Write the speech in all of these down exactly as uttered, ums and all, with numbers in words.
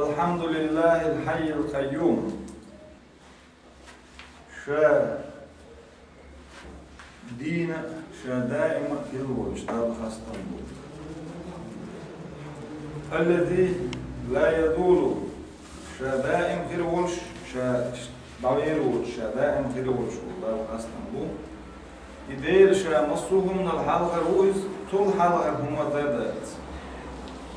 الحمد لله الحي القيوم. Ша дийна, ша даима хила волча Далла хастам бу. الذي لا يزول, ша даим хила волча, ша дӀавер волча, ша даим хила волча Далла хастам бу. И Дела ша массо а хӀуманал хьалхара ву иза, цул хьалхара хӀума а дац.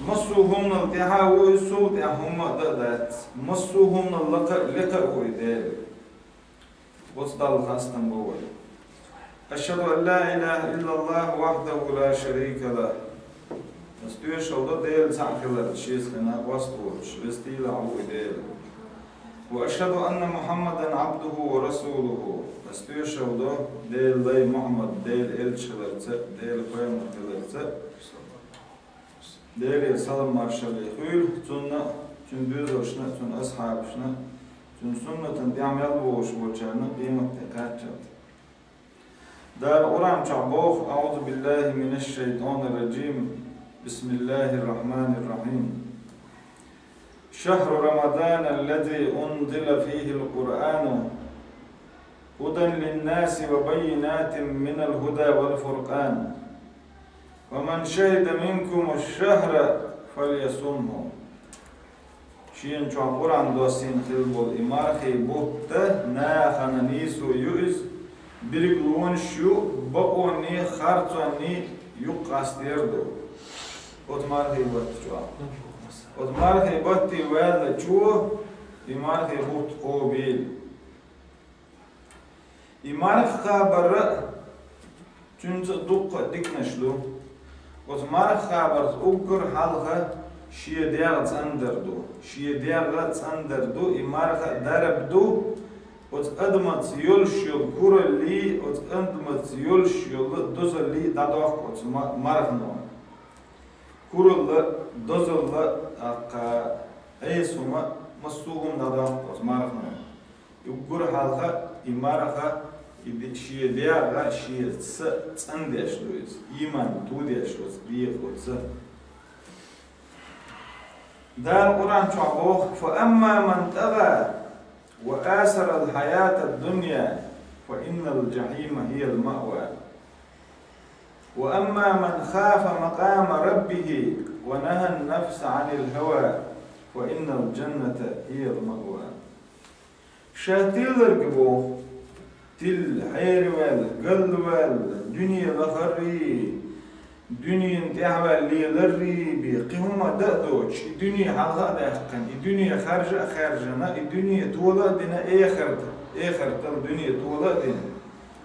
Массо а хӀуманал тӀехьа ву иза, цул тӀехьа хӀума а дац. Массо а хӀуманал лакха а, лекха а ву и Дела. Оцу Далла хастам бо вай. أشهد أن لا إله إلا الله وحده لا شريك له. Ас тоьшалла до Дела цхьаъ хиларца, шеца хинна къост воцуш, веза-тӀехьа ву и Дела. وأشهد أن محمدا عبده ورسوله. Ас тоьшалла до Делан лай Мухьаммад Делан элча хиларца, Делан пайхамар хиларца. Делера салам-маршалла хуьлда цунна, цуьнан доьзалшна, цуьнан асхьабашна, цуьнан суннатана тӀехь мел бохуш болчарна къематде кхаччалц. Дала Къуръан чохь боху: أعوذ بالله من الشيطان الرجيم. بسم الله الرحمن الرحيم. شهر رمضان الذي أنزل فيه القرآن هدى للناس وبينات من الهدى والفرقان فمن شهد منكم الشهر فليصمه. Шена чохь Къуръан доссийна хилла болу и мархий бутт нахана нийсо ю иза, билгалонаш ю, бакъонний, харцонний юккъастер ду. Оцу мархий батта чохь. Оцу мархий батте ваьллачо и мархий бутт кхобийла. И марха кхабар а, цуьнца а дуккха а диканаш ду. Оцу марха кхабарца уггар хьалха шен дегӀ цӀандар ду. Шен дегӀ цӀандар ду, и марха а дарба ду. Оцу адамаца йолуш йолу кураллий, оцу адамаца йолуш йолу дозаллий дӀадоккху оцу ма-, мархано. Куралла, дозалла, тӀаккха Ӏеса хӀума, массо а хӀума дӀадоккху оцу мархано. И уггар хьалха и марха, и де-, шен дегӀ, шен са цӀандеш ду иза, ийман тодеш оцу дегӀаца. Дала Къуръан чохь боху: فأما من طغى وآثر الحياة الدنيا فإن الجحيم هي المأوى. وأما من خاف مقام ربه ونهى النفس عن الهوى فإن الجنة هي المأوى. Ша тиларг боху, тилла, хьераваьлла, галваьлла, дуьне лахаррий, дуьненан тӀаьхьаваьлла леларрий бен, кхин хӀума дан а доцуш, и дуьне хьалха а даьккхина, и дуьне харжа а хаьржина, и дуьне тола а дина, эхарт-, эхартал дуьне тола а дина.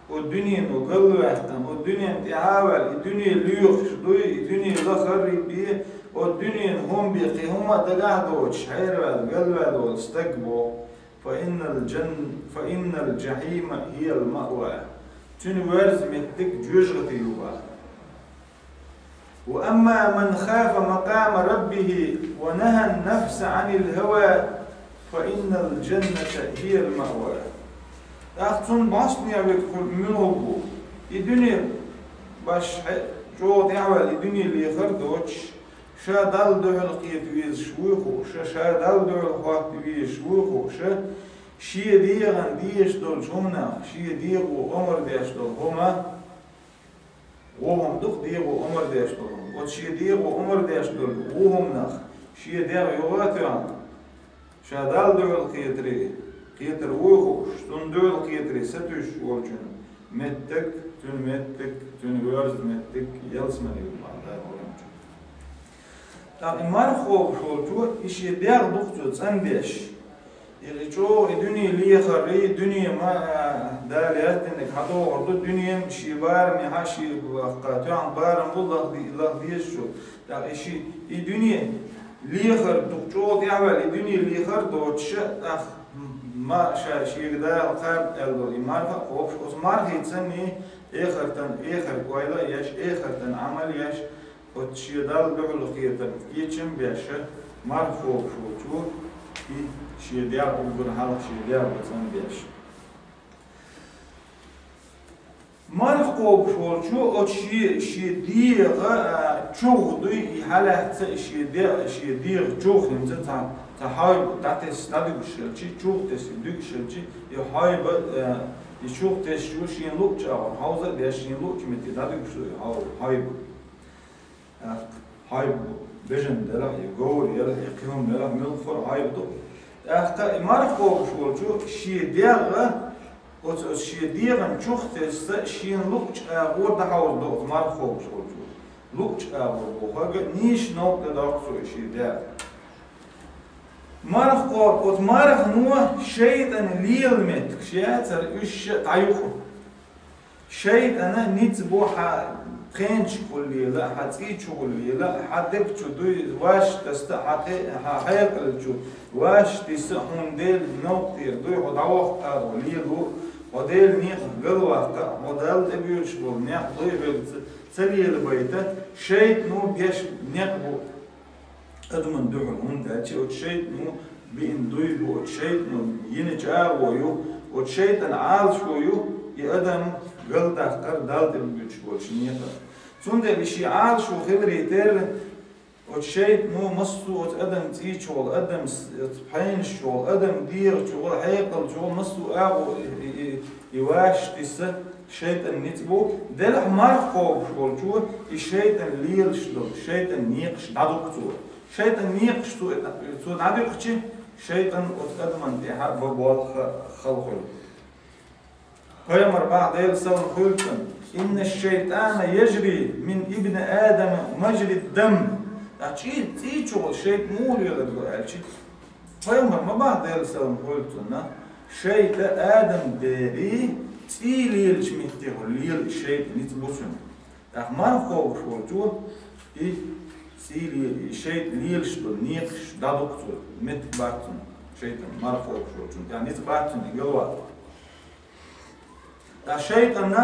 Оцу дуьнено галваьккхина, оцу дуьненна тӀаьхьа а ваьлла, и дуьне лоьхуш дуй, и дуьне лахаррий бен, оцу дуьненан хӀума бен кхин хӀума а дагахь а доцуш, хьераваьлла, галваьлла волу стаг боху: فإن الجن-، فإن الجحيم هي المأوى. Цуьнан верза меттиг жоьжахати ю боху. وأما من خاف مقام ربه ونهى النفس عن الهوى فإن الجنة هي المأوى. ТӀаккха цунна бӀостанехьа верг хӀун муьлха бу? И дуьне башха хье-, чӀогӀа тӀаьхьаваьлла, и дуьне лехар а доцуш, ша Далла дуьхьал кхета везаш вуй хууш, ша Далла дуьхьал хӀотта везаш вуй хууш, шен дегӀан дезаш долчу хӀуманах, шен дегӀо омра деш долу хӀума, вон хӀума ду-кх дегӀо омра деш долу хӀума. Оцу шен дегӀо омра деш долу вон хӀуманах шен дегӀ юха а тоьхна, ша Далла дуьхьал кхетаре, кхетар вуй хууш, цунна дуьхьал кхетаре сатуьйсуш волчун меттиг, цуьнан меттиг, цуьнан верза меттиг ялсамани ю боху Дала Къуръан чу. ТӀаккха и марха кхобуш волчо, и шен дегӀ ду-кх цо цӀандеш. И чӀогӀа и дуьне лехаррий, дуьне ма, а, Дала яздинарг хьадогӀур ду, дуьне шен барамехьа, шен ваккха тоьхна барам бу лахде-, лахдезачо. ТӀаккха и ши-, и дуьне лехар ду-кх, чӀогӀа тӀаьхьаваьлла, и дуьне лехар а доцуш, тӀаккха ма ша шега Дала кхаба аьлла долу и марха а кхобуш, оцу мархица санний, эхартан, эхарт ойла а еш, эхартан Ӏамал а еш, оцу шен Далла дуьхьал кхетарна кечам а беш, марха кхобуш волчо, и шен дегӀ уггар хьалха шен дегӀ бу цӀандеш. Марха кхобуш волчо оцу шен, шен дегӀа, а, чугӀа дуй, и хьалаьцна и шен де-, шен дегӀа чугӀа хӀинца цхьа Цхьа хьайба дӀатесса дӀадуьгуш хилча, чух тесса дуьгуш хилча, и хьайба, э, и чух тесса шу шен луъчу агӀор хьовза а деш, шен луъчу метте дӀадуьгуш ду и хьай-, хьайба. ТӀаккха хьайба бежан делахь, я говр елахь, я кхин хӀума делахь, муьлхха а хьайба ду. ТӀаккха и марха кхобуш волчо шен дегӀ, оцу, оцу шен дегӀан чух тесса, шена луъчу агӀор дӀахьовзадо оцу марха кхобуш волчо. Луъчу агӀор бохург нийса новкъа тӀе доккху цо и шен дегӀ. Марха кхобу, оцу мархано шайтӀан лела меттигаш яцара уьш а дӀаюкъу. ШайтӀана ницкъ бу хьан пхенашкахула лела а, хьан цӀий чухула лела а, хьан дег чу дуй, ваш тесса а, хьан тӀе-, хьан хьекъал чу ваш тесса а, хьуна Делан новкъа тӀера дуй, хьо дӀавохку агӀо лело, хьо Делан некъах галваккха а, хьо Далла тӀебоьлхуш болу некъ дуй хьоьга ца, ца лелабайта, шайтӀано беш некъ бу. Адаман дуьхьал, хӀунда аьлча оцу шайтӀано биъна дуй бу, оцу шайтӀано йина чӀагӀо ю, оцу шайтӀан Ӏалашо ю, и адам галдаккхар Далла тӀебуьгуьйтуш болчу некъах. Цундела и шен Ӏалашо хиларе терра, оцу шайтӀано массо а оцу адам цӀий чухула, адам с-, оцу пхенаш чухула, адам дегӀа чухула, хьекъал чухула, массо а агӀо и, и, и, и ваш тесса, шайтӀан ницкъ бу, делахь марха кхобуш волчо и шайтӀан лелаш долу, шайтӀан некъаш дӀадукху цо. ШайтӀан некъаш цо, цо дӀадуьгучи, шайтӀан оцу адаман тӀехьа бан болх хала хуьлу. Пайхамар боху, Делан салам хуьлда цунна: «Инна шайтӀана яжри мин ибни Адама мажри дам». ТӀаккха цӀий чухула шайтӀа муха лелар ду аьлча, Пайхамар ма боху, Делан салам хуьлда цунна, шайтӀа Адам-дери цӀий лелачу меттехула лела и шайтӀан ницкъ бу цуьнан. ТӀаккха марха кхобуш волчо и цӀий ле-, и шайтӀа лелаш долу некъаш дӀадукху цо, меттиг бац цунна, шайтӀан марха кхобуш волчун тӀехь ницкъ бац цунна и галваккха. ТӀаккха шайтӀанна,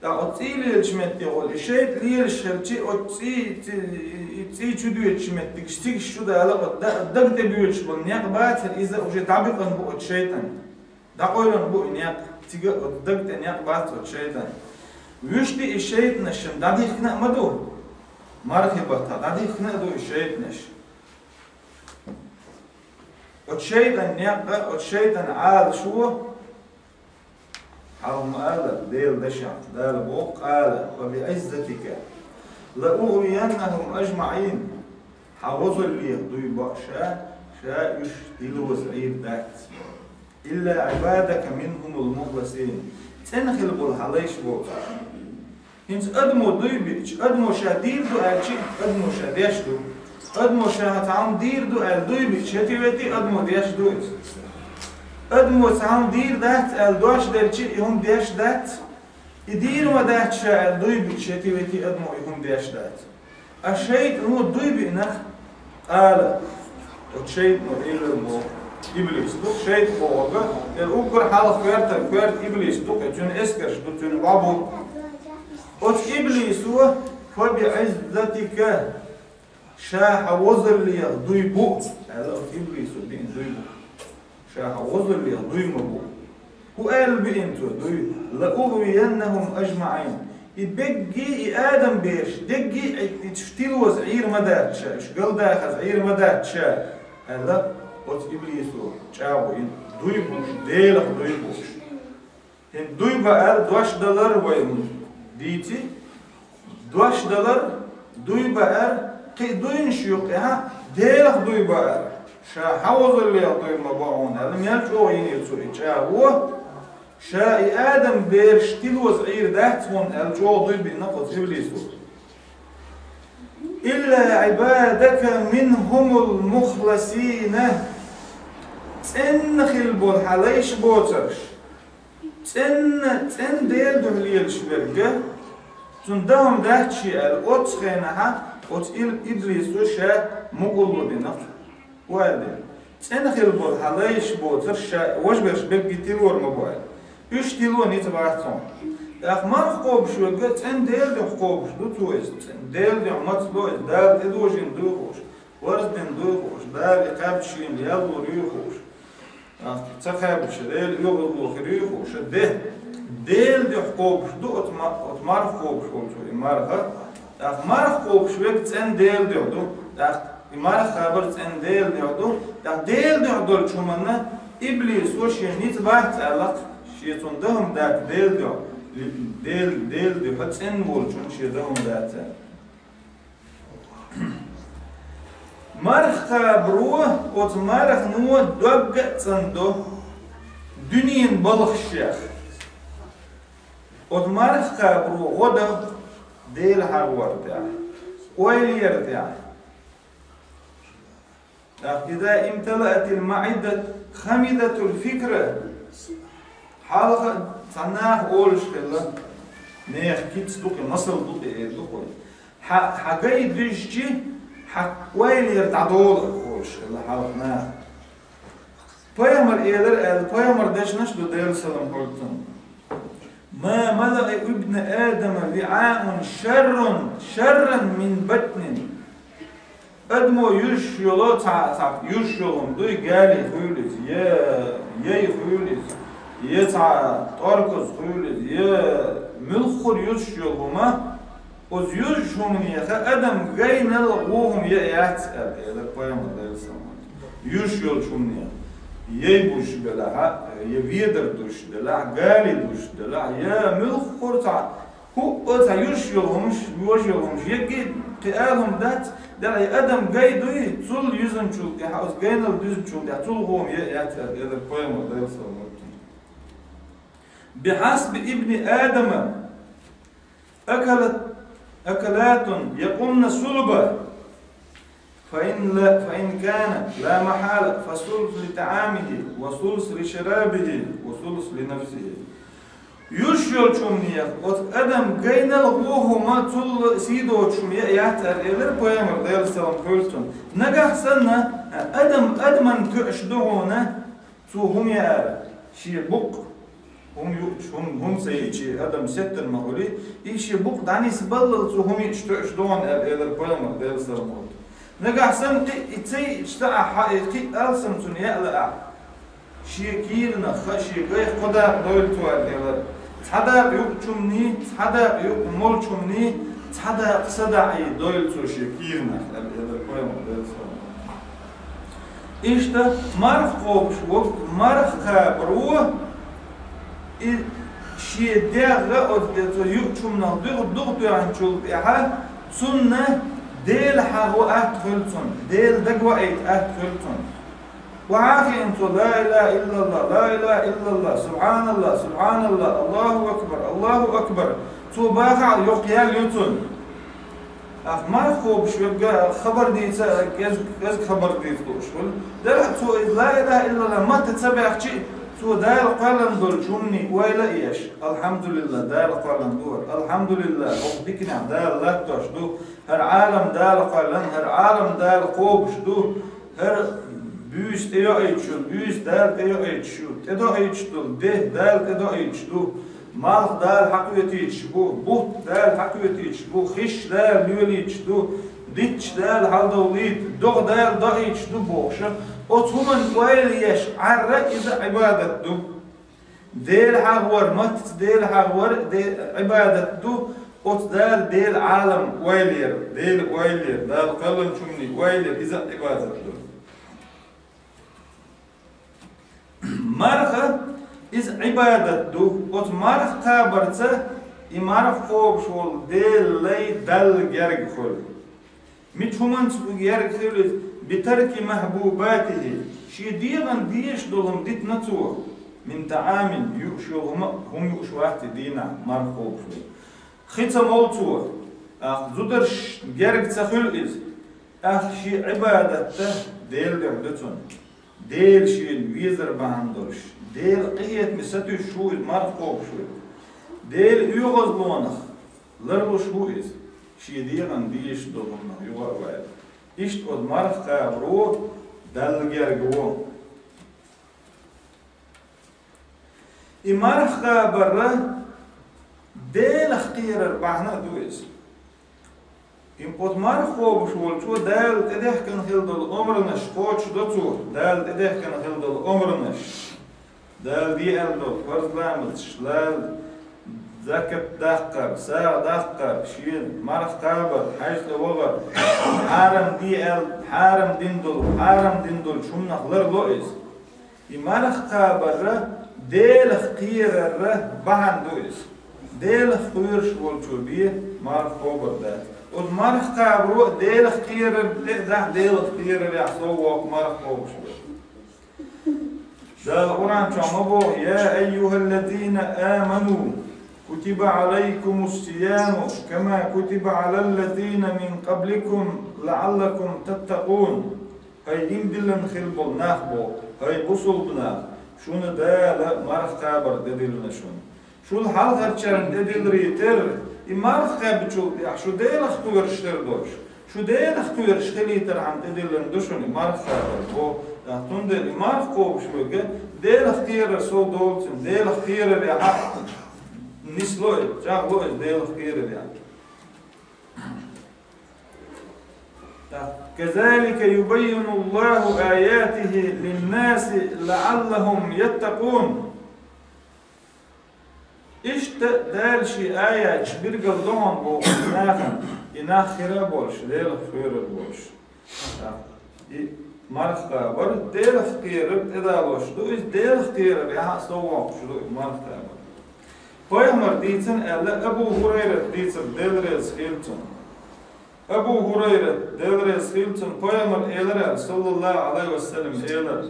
тӀаккха оцу цӀий лелачу меттехула, и шайтӀа лелаш хилча, оцу цӀий, ци-, и цӀий чу доьдучу меттигаш, цигаш чу дала, оцу да-, даг тӀебоьлхуш болу некъ бацара, иза уже дӀабуькъина бу оцу шайтӀанна. ДӀакъевлина бу и некъ, цига оцу даг тӀе некъ бац оцу шайтӀанна. Вуьшта и шайтӀанаш дӀадихкина а ма ду, мархи баттахь дӀадихкина а ду и шайтӀанаш. Оцу шайтӀан некъа, оцу шайтӀан Ӏалашо, хьалха ма аллара, Делан дашехь, Дала боху: «Къала фа би Ӏиззатика ла угӀвияннахум ажмаӀин». Хьан возаллех дуй боху ша, ша уьш тилоза Ӏийр дац. «Илла Ӏибадака минхумул мухласин». ЦӀена хила болу хьан лайш боху. ХӀинца адамо дуй биъча, адамо ша дийр ду аьлча, адамо ша деш ду. Адамо ша цхьа хӀума дийр ду аьлла дуй биъча, хӀетте-ветте адамо деш ду иза. Адамо цхьа хӀума дийр дац аьлла дош делча, и хӀума деш дац. И дийр ма дац ша аьлла дуй биъча, хӀетте-ветте адамо и хӀума деш дац. А шайтӀано дуй биънарг, къала, оцу шайтӀано элира боху, иблис ду, шайтӀа бохург, э, уггар хьалха коьртара коьрта иблис ду, э, цуьнан эскарш ду, цуьнан бӀо бу. Оцу иблисо: «Фа би Ӏиззатика, ша хьан возаллех дуй бу», аьлла, оцу иблисо биъна дуй бу. Ша хьан возаллех дуй ма бу. ХӀун аьлла биъна цо дуй? «Ла угӀвияннахум ажмаӀин». И бегги, и адам-бераш, дегги, и, и уьш тилоза Ӏийр ма дац ша, уьш галдахаза Ӏийр ма дац ша, аьлла, оцу иблисо чӀагӀо йина. Дуй бууш, Делах дуй бууш. ХӀинца дуй баар, дош далар вай дийци, дош далар, дуй баар, кхин а дуйнаш юкъехь, Делах дуй баар. Ша хьан возаллех дуй ма бо хьуна аьлла, мел чӀогӀа йинера цо и чӀагӀо, ша и адам-бераш тилоза Ӏийр дац хьуна аьлла, чӀогӀа дуй биъна оцу иблисо. «Илла Ӏибадака минхумул мухласина». ЦӀенна хила болу хьан лайш боцурш. ЦӀенна, цӀенна Делан дуьхьа лелаш верг, цунна дан хӀума дац шен аьлла, оццу хенахь оцу ил-, иблисо ша мукъалло дина. ХӀун аьлла дина? ЦӀенна хила болу хьан лайш боцурш ша, важа берш бегги тилор ма бу аьлла. Уьш тило ницкъ бац хьуна. ТӀаккха марха кхобуш верг, цӀенна Делан дуьхьа кхобуш ду цо иза. ЦӀенна Делан дуьхьа маца ло иза, Дала тӀедожийна дуй хууш, парз дина дуй хууш, Дала и кхаьбча шена ял лур юй хууш. А, ца кхаьбча, Дела оьгӀазло хир юй хууш, де. Делан дуьхьа кхобуш ду оцу ма-, оцу марха кхобуш волчо и марха. ТӀаккха марха кхобуш верг цӀенна Делан дуьхьа ду. ТӀаккха И марха кхабар цӀена Делан дуьхьа ду, тӀаккха Делан дуьхьа долчу хӀуманна иблисо шен ницкъ бац аьлла-кх, шен цунна дан хӀума дац Делан дуьхьа, Делан, Делан дуьхьа цӀена волчунна шен дан хӀума дац аьлла. Марха кхабаро, оцу мархано дог а цӀандо дуьненан балхашех. Оцу марха кхабаро гӀо до Дела хьахор тӀехь, ойла яр тӀехь. ТӀаккха: «إذا امتلأت المعدة خمدت الفكرة». Хьалха цхьа наха олуш хилла, нехан кица ду-кх и, масал ду-кх и, эр ду-кх вай. Хьан, хьан гай дуьзча, хьан ойла яр дӀадолу олуш хилла хьалха наха. Пайхамар элира аьлла, пайхамар дешнаш ду, Делан салам хуьлда цунна: «ما ملأ ابن آدم وعاء شر، شرا من بطن». Адамо юьзуш йолу цхьа, цхьа юьзуш йолу хӀума дуй, гали хуьлу иза, я яй хуьлу иза, я цхьа тӀорказ хуьлу иза, я муьлххара юьзуш йолу хӀума, оцу юьзучу хӀуманеха адам гайнал вон хӀума яа яц аьлла, элира пайхамар, Делан салам хуьлда цунна. Юьзуш йолчу хӀуманех, яй бузуш белахь а, я ведар дузуш делахь, гали дузуш делахь, я муьлххара цхьа хӀуъа цхьа юьзуш йолу хӀумаш, йоза йолу хӀумаш, егги кхин ала хӀума дац, делахь и адам гай дуй, цул юьзначул тӀаьхьа, оцу гайнал дуьзначул тӀаьхьа цул вон хӀума яа яц аьлла, элира пайхамар, Делан салам хуьлда цунна. «بحسب ابن آدم أكلة، أكلات يقمن صلبه، فإن لا، فإن كان لا محالة فثلث لطعامه وثلث لشرابه وثلث لنفسه». Юьзуш йолчу хӀуманех оцу адам гайнал вон хӀума, цул сий доцуш хӀума яа яц аьлла, элира пайхамар, Делан салам хуьлда цунна. Нагахь санна адам адамна тоьуш ду хьуна, цо хӀума яар, шен букъ хӀума юучу, хӀума, хӀума ца йиъча адам сеттар ма хуьлий, и шен букъ дӀанисбаллал цо хӀума йиъча тоьуш ду хьуна аьлла, элира пайхамар, Делан салам хуьлда цунна. Нагахь санна кхин а и ца йиъча ца Ӏа, хьан и кхин а алсам цунна яа лаахь, шен кийранах, ха, шен гайх кхо дакъа дойла цо аьлла, элира. Цхьа дакъа юучу хӀуманний, цхьа дакъа юкъа молчу хӀуманний, цхьа дакъа садаӀий дойла цо шен кийранах аьлла, элира пайхамар, Делан салам хуьлда цунна. Иштта марха кхобуш волу, марха кхабаро, и шен дегӀ а оцу де цо юучу хӀуманах дуьгӀу-, дуьгӀу тоьхначул тӀаьхьа, цунна Дела хьахо атта хуьлу цунна, Дела дагаваийта атта хуьлу цунна. Охьа а хиъна цо: «لا إله إلا الله، لا إله إلا الله، سبحان الله، سبحان الله، الله أكبر، الله أكبر». Цо бахахь а, йоккха ял ю цунна. Ахь марха кхобуш верг хабар дийца, кӀезиг, кӀезиг хабар дийца лууш хуьлу. Делахь цо иза ла илаха иллаллах матта ца баьхчи а, цо Дала кхоьллина долчу хӀуманийн ойла а еш: «АлхьамдулиллахӀ, Дала кхоьллина ду хӀара, алхьамдулиллахӀ, хӀокху диканехь Дала латтош ду, хӀара Ӏалам Дала кхоьллина, хӀара Ӏалам Дала кхобуш ду, хӀара буьйса тӀейоуьйтуш ю, буьйса Дала тӀейоуьйтуш ю, тӀедоуьйтуш долу де Дала тӀедоуьйтуш ду». Малх Дала хьакхоьтуьйтуш бу, бутт Дала хьакхоьтуьйтуш бу, хиш Дала лелуьйтуш ду, дитташ Дала хьаладовлуьйту, догӀа Дала доуьйтуш ду бохуш, оцу хӀуманна ойла еш Ӏар а иза Ӏибадат ду. Дела хьахор, маттаца Дела хьахор а де-, Ӏибадат ду, оцу Дала, Дела Ӏалам ойла яр, Дела ойла яр, Дала кхоьллинчу хӀуманийн ойла яр, иза а Ӏибадат ду. Марха, иза Ӏибадат ду. Оцу марха кхабарца и марха кхобуш волу Делан лай Далла герга хуьлу. Мича хӀуманца герга хуьлу иза? «بترك محبوباته». Шен дегӀан дезаш долу хӀума дитина цо. «من طعام», юуш йолу хӀума, хӀума юуш вац и дийнахь марха кхобуш волу. Хи ца молу цо. ТӀаккха зударшна герга ца хуьлу иза. ТӀаккха шен Ӏибадат а Делан дуьхьа ду цуьнан. Дела шена везар бахьана долуш, Делан къинхетаме сатуьйсуш ву иза марха кхобуш верг. Делан оьгӀазлонах ларлуш ву иза, шен дегӀан дезаш долу хӀуманах юха а ваьлла. Иштта оцу марха кхабаро Далла герга ву. И марха кхабар Делах кхерар бахьана а ду иза. И оцу марха кхобуш волчо Дала тӀедехкина хила долу омранаш кхочушдо цо, Дала тӀедехкина хила долу омранаш. Дала де аьлла долу фарз ламазаш, Дала Закат даккхар, сагӀа даккхар, шен марха кхабар, хьаьж тӀе вахар, хьарам де аьлла, хьарам дина долу, хьарам дина долчу хӀуманах ларло иза. И марха кхабарра Делах кхерарра бахьана ду иза. Делах кхоьруш волчо бен марха кхобур дац. Оцу марха кхабаро а Делах кхерар тӀе а дахь, Делах кхерарехь сов воккху марха кхобуш верг. Дала Къуръан чохь ма боху: «Я айюхаллазина аману, кутиба алайкумус сияму, кама кутиба алаллазина мин къабликум, лааллакум таттакъун». ХӀай иман диллина хилла болу нах, боху, хӀай бусулба нах, шуна Дала марха кхабар тӀедиллина шуна. Шул хьалхарчарна тӀедилларий терра, и марха кхаьбначул тӀехь шу Делах кхоьруш хир долуш, шу Делах кхоьруш хилийтархьама тӀедиллина ду шуна и марха кхабар, боху. ТӀаккха цундела и марха кхобуш верг Делах кхерар сов долу цуьнан, Делах кхерарехь нисло иза, чӀагӀло иза Делах кхерарехь. ТӀаккха: «Казалика юбаййину Аллаху аятихи линнаси лааллахум яттакъун». Иштта Дала шен аяташ билгал до хьуна боху нахана, и нах хир а болуш, Делах кхоьрур болуш. И марха кхабар Делах кхерар тӀедалош ду, иза Делах кхерарехь а сов воккхуш ду и марха кхабар. Пайхамар дийцина аьлла, Абу ХӀурайрат дийцира, Дела реза хила цунна. Абу ХӀурайрат, Дела реза хила цунна, Пайхамар элира аьлла, саллаллаху алейхи ва саллям, элира: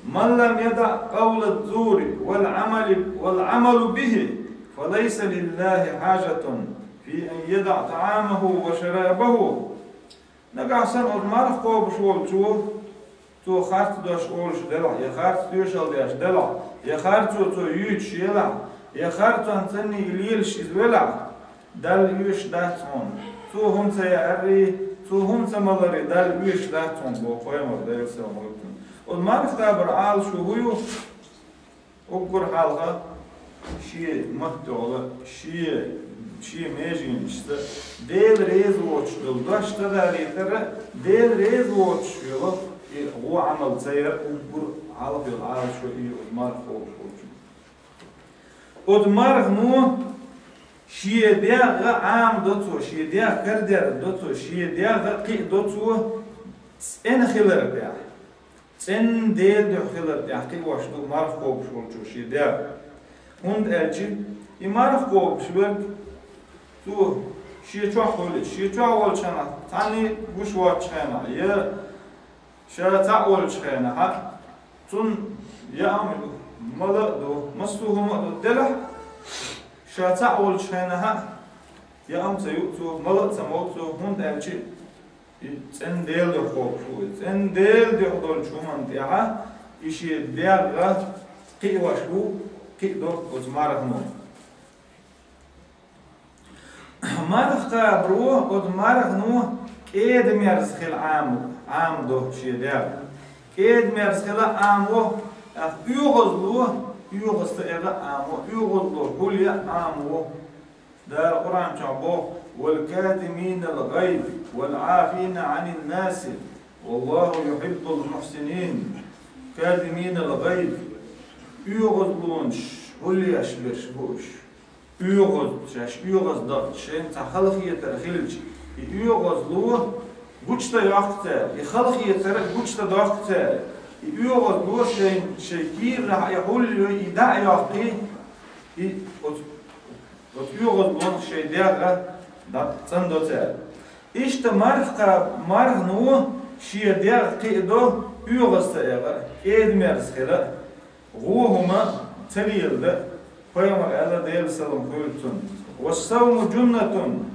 «Ман лам ядаъ къавла зури вал амали, вал амалу бихи, фа лайса лиллахи хьажатун фи ан ядаъ таамаху ва шарабаху». Нагахь санна оцу марха кхобуш волчо, цо харц дош олуш делахь, я харц тоьшалла деш делахь, я харцо цо юьйцуш елахь, я харцонца санна лелаш иза велахь, Далла оьшуш дац хьуна. Цо хӀума ца яарий, цо хӀума ца маларий, Далла оьшуш дац хьуна, боху Пайхамар, Делера салам хуьлда цунна. Оцу марха кхабар Ӏалашо хӀун ю? Уггар хьалха шен маттахула, шен, шен меженашца Дела реза воцуш долу дош ца далийтара, Дела реза воцуш йолу и гӀо Ӏамал ца яра уггар хьалха йолу Ӏалашо и ю оцу марха кхобуш волчун. Оцу мархано шен дегӀ Ӏама до цо, шен дегӀ карадер до цо, шен дегӀ кхиа до цо цӀена хилар тӀехь. ЦӀена Делан дуьхьа хилар тӀехь кхиош ду марха кхобуш волчо шен дегӀ. ХӀунда аьлча и марха кхобуш верг, цо шен чохь хуьлуш, шен чохь волчу хенахь цхьанний гуш воцчу хенахь, я ша цхьаъ волчу хенахь, цунна яа а ду, мала а ду, массо а хӀума а ду делахь, ша цхьаъ волчу хенахь яа а ца юу цо, мала а ца мову цо, хӀунда аьлча и цӀена Делан дуьхьа кхобуш ву. И цӀена Делан дуьхьа долчу хӀуманна тӀехь и шен дегӀ кхиош ву, кхиа до оцу мархано. Марха кхабаро оцу мархано кӀеда-мерза хила Ӏама, Ӏама до шен дегӀ. КӀеда-мерза хила Ӏама во, тӀаккха оьгӀазло, оьгӀаз ца эгӀа Ӏама во, оьгӀазло хьулъян Ӏама во. Дала Къуръан чохь боху: «Вал казиминал гӀайз, вал Ӏафина Ӏанин наси, валлаху юхиббул мухьсинин». Казиминал гӀайз, оьгӀазлонаш хьулъеш берш бу уьш. ОьгӀаз, шаьш оьгӀаз дахча, шайна цхьа халахетар хилча, и оьгӀазло гучда йоккху цара, и халахетар гучда доккху цара, и оьгӀазло шайн, шайн кийрахь и хьулъйой, и дӀа а йоккхий, и оцу Оцу оьгӀазлонах шайн дегӀ дӀа цӀандо цара. Иштта марха, мархано шен дегӀ кхиа до оьгӀаз ца эгӀа, кӀеда-мерза хила, гӀо хӀума ца леладан. Пайхамар аьлла, Делан салам хуьлда цунна: «Вассавму джуннатун,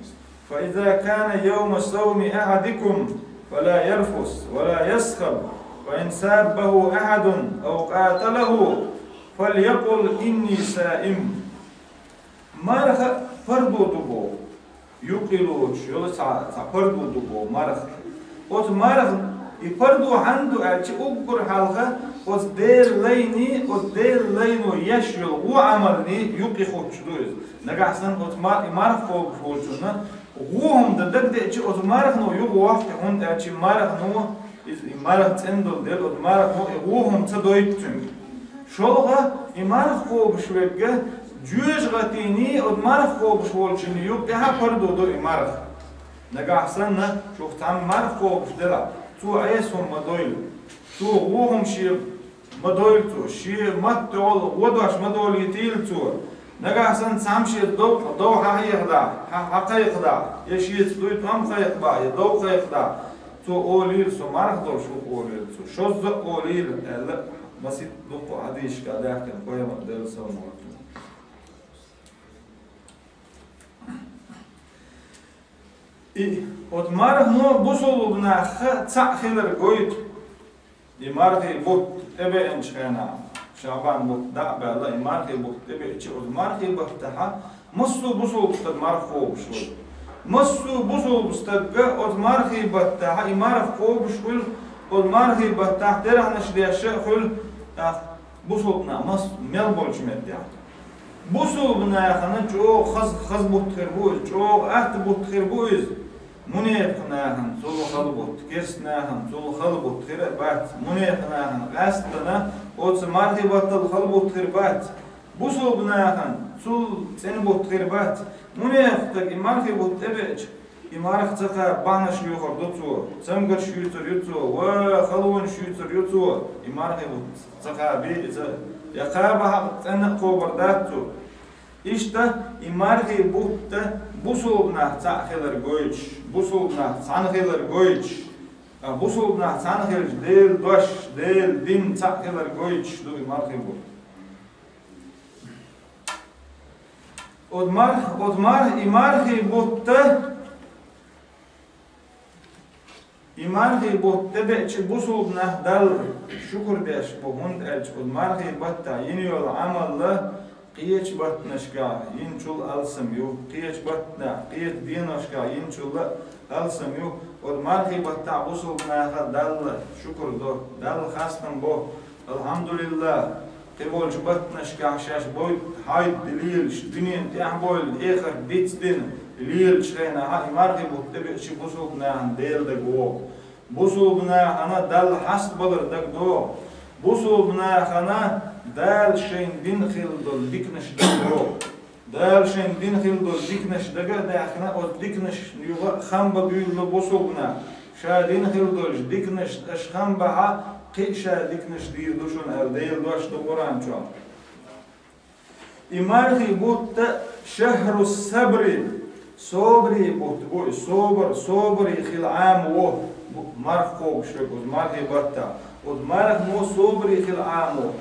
фа иза кана йовма савми ахьадикум, фала ярфус, вала ясхаб, фа ин саббаху ахьадун, ав къаталаху, фалякъул: инни саим». Марха пардо ду боху. Юкъе лоцуш йолу цхьа, цхьа пардо ду боху марха. Оцу марха, и пардо хьанна ду аьлча, уггар хьалха оцу Делан лайний, оцу Делан лайно еш йолу гӀо Ӏамалний юкъе хуттуш ду иза. Нагахь санна оцу мар-, и марха кхобуш волчунна гӀо хӀума дан дагадеъча, оцу мархано юхавоккху, хӀунда аьлча мархано, иза и марха цӀена долу дела, оцу мархано и гӀо хӀума ца дойту цуьнга. ШолгӀа, и марха кхобуш верг Жоьжахатийний, оцу марха кхобуш волчунний юкъа тӀехьа пардо до и марха. Нагахь санна, шух цхьамма марха кхобуш делахь, цо Ӏеса хӀума ма дойла, цо вон хӀума шен ма дойла цо, шен маттахь йолу гӀо дош ма долийтийла цо. Нагахь санна цхьамма шен дов, дов хьан хьехадахь, хьан, хьан кхайкхадахь, я шеца дуй тӀом кхайкхадахь, я дов кхайкхадахь, цо олийла, со марха долуш ву олийла цо, шозза а олийла, аьлла, масийтта дуккха а хьадисашкахь даьккхина пайхамар, Делан салам хуьлда цунна. И оцу мархано бусулба нахах цхьаъ хилар гойту. И мархий бутт тӀебеанчу хенахь, ШаӀбан бутт дӀа а баьлла, и мархий бутт тӀебеача, оцу мархий баттахьа массо а бусулба стаг марха кхобуш вара. Массо а бусулба стаг оцу мархий баттахьа и марха кхобуш хуьлу, оцу мархий баттахь терахьнаш деш а хуьлу, тӀаккха бусулба нах мас-, мел болчу меттехь. Бусулба нахана чӀогӀа хаза, хаза бутт хир бу иза, чӀогӀа атта бутт хир бу иза. Мунепакъ нахана цул хала бутт, керста нахана цул хала бутт хир а бац, мунепакъ нахана къаьсттана оцу мархий баттал хала бутт хир бац, бусулба нахана цул цӀена бутт хир бац. Мунепакъ стаг и мархий бутт тӀебеача, и марха ца кхаба бахьанаш юьйхур ду цо, цамгарш юьйцур ю цо, ва халонаш юьйцур ю цо, и мархий бутт ца кхаби иза, я кхаба хьакъ цӀена а кхобур дац цо. Иштта и мархий бутт бусулба нах цхьаъ хилар гойтуш, бусулба нах цхьаьна хилар гойтуш, а бусулба нах цхьаьна хилча Делан дош, Делан дин цхьаъ хилар гойтуш ду и мархий бутт. Оцу марх-, оцу марх-, и мархий бутт, и мархий бутт тӀебеача бусулба нах Далла шукур деш бу, хӀунда аьлча оцу мархий баттахь йина йолу Ӏамал кхечу баттанашкахь йинчул алсам ю, кхечу баттанахь, кхечу деношкахь йинчул алсам ю. Оцу мархий баттахь бусулба наха Далла шукур до, Далла хастам бо. Алхьамдулиллах, кхиболчу баттанашкахь шаьш бойду хьайда лелаш, дуьненан тӀаьхьа бовлу, эхарт дицдина лелачу хенахь, и мархий бутт тӀебеача бусулба нахана Делан дага вогӀу. Бусулба нахана Далла хьастабалар дага догӀу. Бусулба нахана Дала шайн дин хила долу диканаш дага догӀу. Дала шайн дин хила долу диканаш дага а даьхкина, оцу диканаш юха а хам бан буьйлало бусулба нах. Ша дин хила долчу диканашца аша хам бахьа, кхин а ша диканаш дийр ду шуна аьлла, Делан дош ду Къуръан чохь. И мархий бутт шахьру сабри, собарий бутт бу и, собар, собарий хила Ӏамо бу, марха кхобуш верг оцу мархий баттахь. Оцу мархано собарий хила Ӏамо.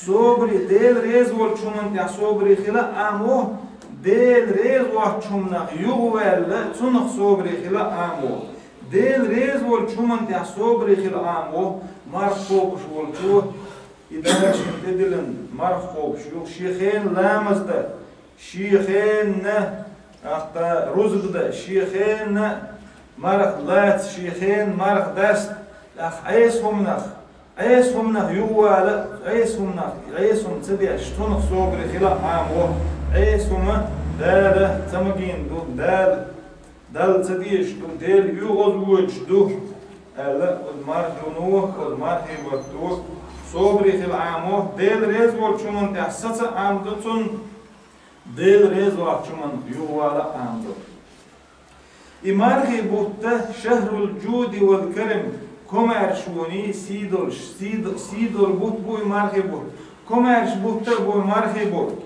Собарий, Дела реза волчу хӀуманна тӀехь собарий хила а Ӏамо, Дела реза воцчу хӀуманах юхаваьлла, цунах собарий хила а Ӏамо. Дела реза волчу хӀуманна тӀехь собарий хила а Ӏамо, марха кхобуш волчо, и Дала шена тӀедиллина марха кхобуш ю, шен хенан ламаз дан, шен хенан ахта рузба дан, шен хенан марха лаца, шен хенан марха даста, тӀаккха Ӏеса хӀуманах, Ӏеса хӀуманах юхавала, Ӏеса хӀуманах, Ӏеса хӀума ца деш, цунах собаре хила а Ӏамо, Ӏеса хӀума Дала ца магийна ду, Дала, Далла ца дезаш ду, Дела оьгӀаз воьдуш ду, аьлла, оцу мархано, оцу мархий батто собаре хила Ӏамо, Дела реза волчу хӀуманна тӀехь саца а Ӏамадо цунна, Дела реза воцчу хӀуманна юхавала а Ӏамадо. И мархий бутт шахьрул жуди вал карам, комаьршоний сий долуш, сий до-, сий долу бутт бу и мархий бутт. Комаьрша бутт а бу и мархий бутт.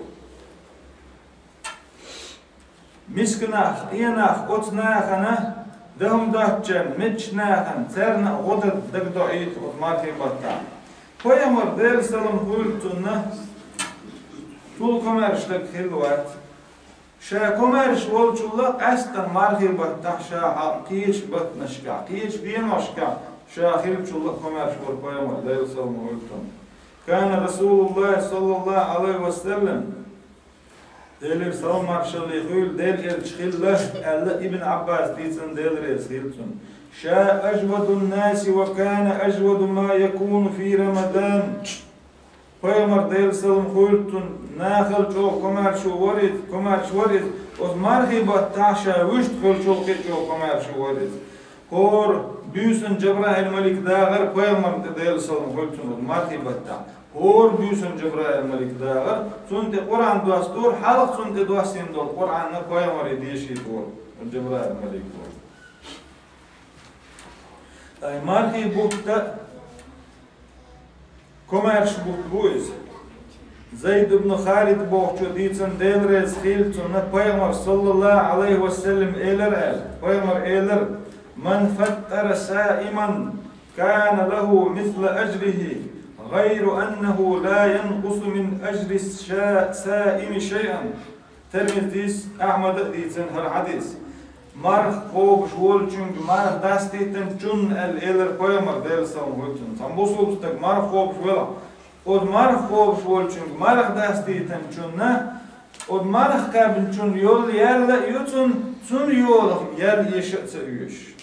Мисканах, къенах, оцу нахана, дан хӀума доцучарна, меттачу нахана, царна а гӀо дан дагадоуьйту оцу мархий баттахь. Пайхамар, Делан салам хуьлда цунна, цул комаьрша стаг хилла вац. Ша комаьрша волчул а къаьсттина мархий баттахь ша хьалха кхечу баттанашкахь, кхечу деношкахь ша хиллачул а комаьрша вара пайхамар, Делан салам хуьлда цунна. Кана Расулуллахи саллаллаху Ӏалайхи ва саллам, Делера салам-маршалла хуьлда, Делан элча хилла, аьлла Ибн Ӏаббаса дийцина, Дела реза хила цунна. Ша ажвадун-наси ва кана ажваду ма якуну фи Рамадан. Пайхамар, Делан салам хуьлда цунна, нахал чӀогӀа комаьршо вара иза, комаьрша вара иза, оцу мархий баттахь ша вуьшта хиллачул кхин а чӀогӀа комаьршо вара иза. ХӀора буьйсанна Жабраил-малик дахара пайхамарна тӀе, Делан салам хуьлда цунна, оцу мархий баттахь. ХӀора буьйсанна Жабраил малик дагӀар, цунна тӀе Къуръан доссадора, хьалха цунна тӀе доссийна долу Къуръан пайхамаре дешийтора Жабраил малико. Ай, мархий бутт а комаьрша бутт бу иза. Зайд ибн Халид бохучо дийцина, Дела реза хуьлда цунна, пайхамара, саллаллаху Ӏалайхи ва саллам, элира аьлла. Пайхамара элира: «Ман фаттара саиман, кана лаху мислу ажрихи, гӀайра аннаху ла янкъусу мин ажри ша-, саими шайъан». Тирмизис, Ахьмада а дийцина хӀара хьадис. Марха кхобуш волчуьнга марха дастийтинчунна аьлла элира пайхамара, Делан салам хуьлда цунна. Цхьа бусулба стаг марха кхобуш велахь, оцу марха кхобуш волчуьнга марха дастийтинчунна, оцу марха кхаьбначунна йолу ял а ю цунна, цунна йолу ял эша а ца оьшуш.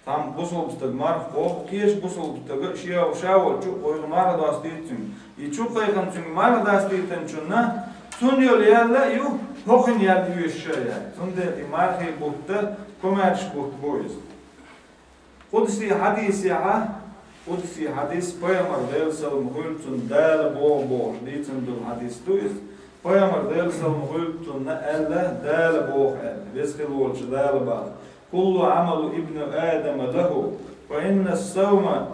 Цхьамма бусулба стаг марха кхобу, кхечу бусулба стага шен ша волчу вайга марха достийта цуьнга. И чу кхайкхина цуьнга марха достийтинчунна, цунна йолу ял а ю, хӀокхуьнан ял оьшуш а яц. Цундела и мархий бутт а комаьрша бутт бу иза. Къудси хьадисехь а, къудси хьадис, пайхамара, Делан салам хуьлда цунна, Дала боху бохуш дийцина долу хьадис ду иза. Пайхамара, Делан салам хуьлда цунна, аьлла, Дала боху аьлла, веза хилла волчу Дала боху: «Куллу Ӏамали ибни Адама лаху, фа инна ас-саума,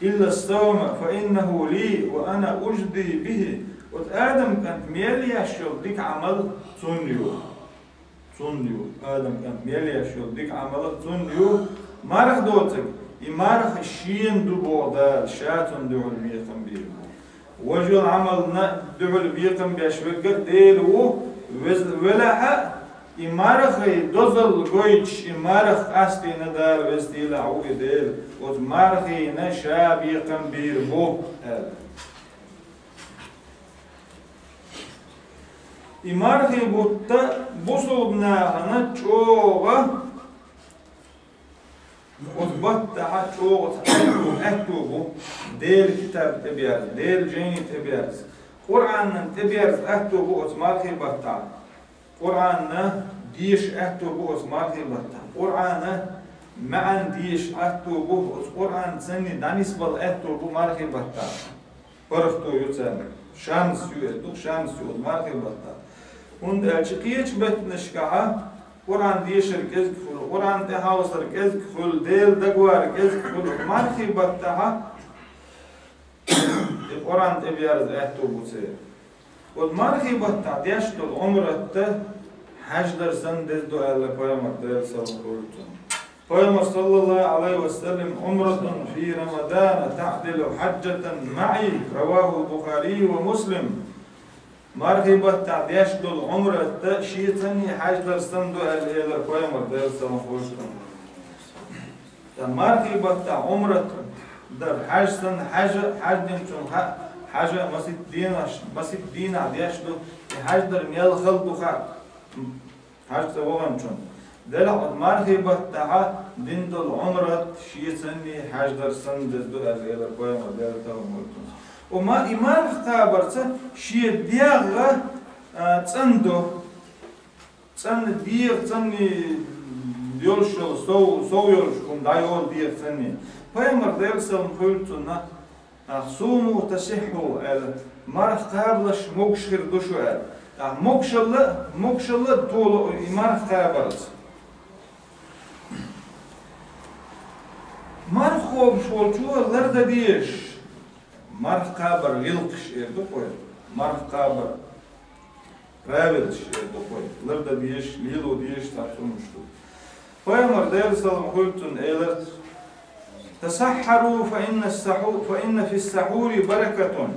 илла ас-саума, фа иннаху ли, ва ана ажзи бихи». Оцу Адам кӀанта мел еш йолу дика Ӏамал цунна ю. Цунна ю. Адам кӀанта мел еш йолу дика Ӏамал а цунна ю. Марха доцург, и марха шена ду боху Дала, ша цунна дуьхьал бекхам бийр бу. Важа йолу Ӏамална дуьхьал бекхам беш верг а Дела ву, вез-, велахь а, и мархий дозалла гойтуш, и марха къастийна Дала, веза-сийлахь ву и Дела, оцу мархина ша бекхам бийр бу, аьлла. И мархий бутт а бусулба нахана чӀогӀа Оцу баттахь чӀогӀа цхьа аьтту, аьтту бу Делан китаб тӀеберза, Делан жайни тӀеберза, Къуръанан тӀеберза аьтту бу оцу мархий баттахь. Къуръанна деша аьтту бу оцу мархий баттахь. Къуръана маьӀна деша аьтту бу, оцу Къуръан санний дӀанисбала аьтту бу мархий баттахь. ПаргӀато ю царна. Шанс ю, э, ду, шанс ю оцу мархий баттахь. ХӀунда аьлча кхечу беттанашкахь Къуръан дешар кӀезиг хуьлу, Къуръан тӀехьовсар кӀезиг хуьлу, Делан дагавар кӀезиг хуьлу. Мархий баттахь и Къуръан тӀеберза аьтту бу церан. Оцу мархий баттахь деш долу Ӏумрат а хьаьж дар санна деза ду аьлла пайхамар, Делан салам хуьлда цунна. Пайхамар, саллаллаху Ӏалайхи ва саллам: «Ӏумратун фи Рамадана таӀдилу хьаджатан маӀи», раваху Бухари ва Муслим. Мархий баттахь деш долу Ӏумрат а шен санний хьаьж дар санна ду аьлла элира пайхамар, Делан салам хуьлда цунна. Ткъа мархий баттахь Ӏумрат дар хьаьж санна, хьаьж а, хьаьж динчунна хаьа, хьаьж а масийтта дийнахь, масийтта дийнахь деш ду, и хьаьж дар мел хала ду хаьа хьаьж цӀа ваханчунна. Делахь оцу мархий баттахь дина долу Ӏумрат шен санний хьаьж дар санна деза ду аьлла элира пайхамар, Делан салам хуьлда цунна. Оцу ма-, и марха кхабарца шен дегӀ а, а, цӀанду. ЦӀанна дегӀ, цӀанний йолуш йолу сов, сов йолуш хӀума дӀайолу дегӀ цӀанний. Пайхамар, Делан салам хуьлда цунна, а, «Суму тасиххьу», аьлла, марха кхабалаш, могуш хир ду шу аьлла. А, могушалла, могушалла а толу и марха кхабарца. Марха кхобуш волчо лардан дезаш. Марха кхабар гӀиллакхаш эр ду-кх вай. Марха кхабар правилаш эр ду-кх вай. Лардан дезаш, лело дезаш цхьацца хӀуманаш ду. Пайхамар, Делан салам хуьлда цунна, элира: «Тасаххьару, фа инна ас-саху-, фа инна фи ас-сахьури баракатун».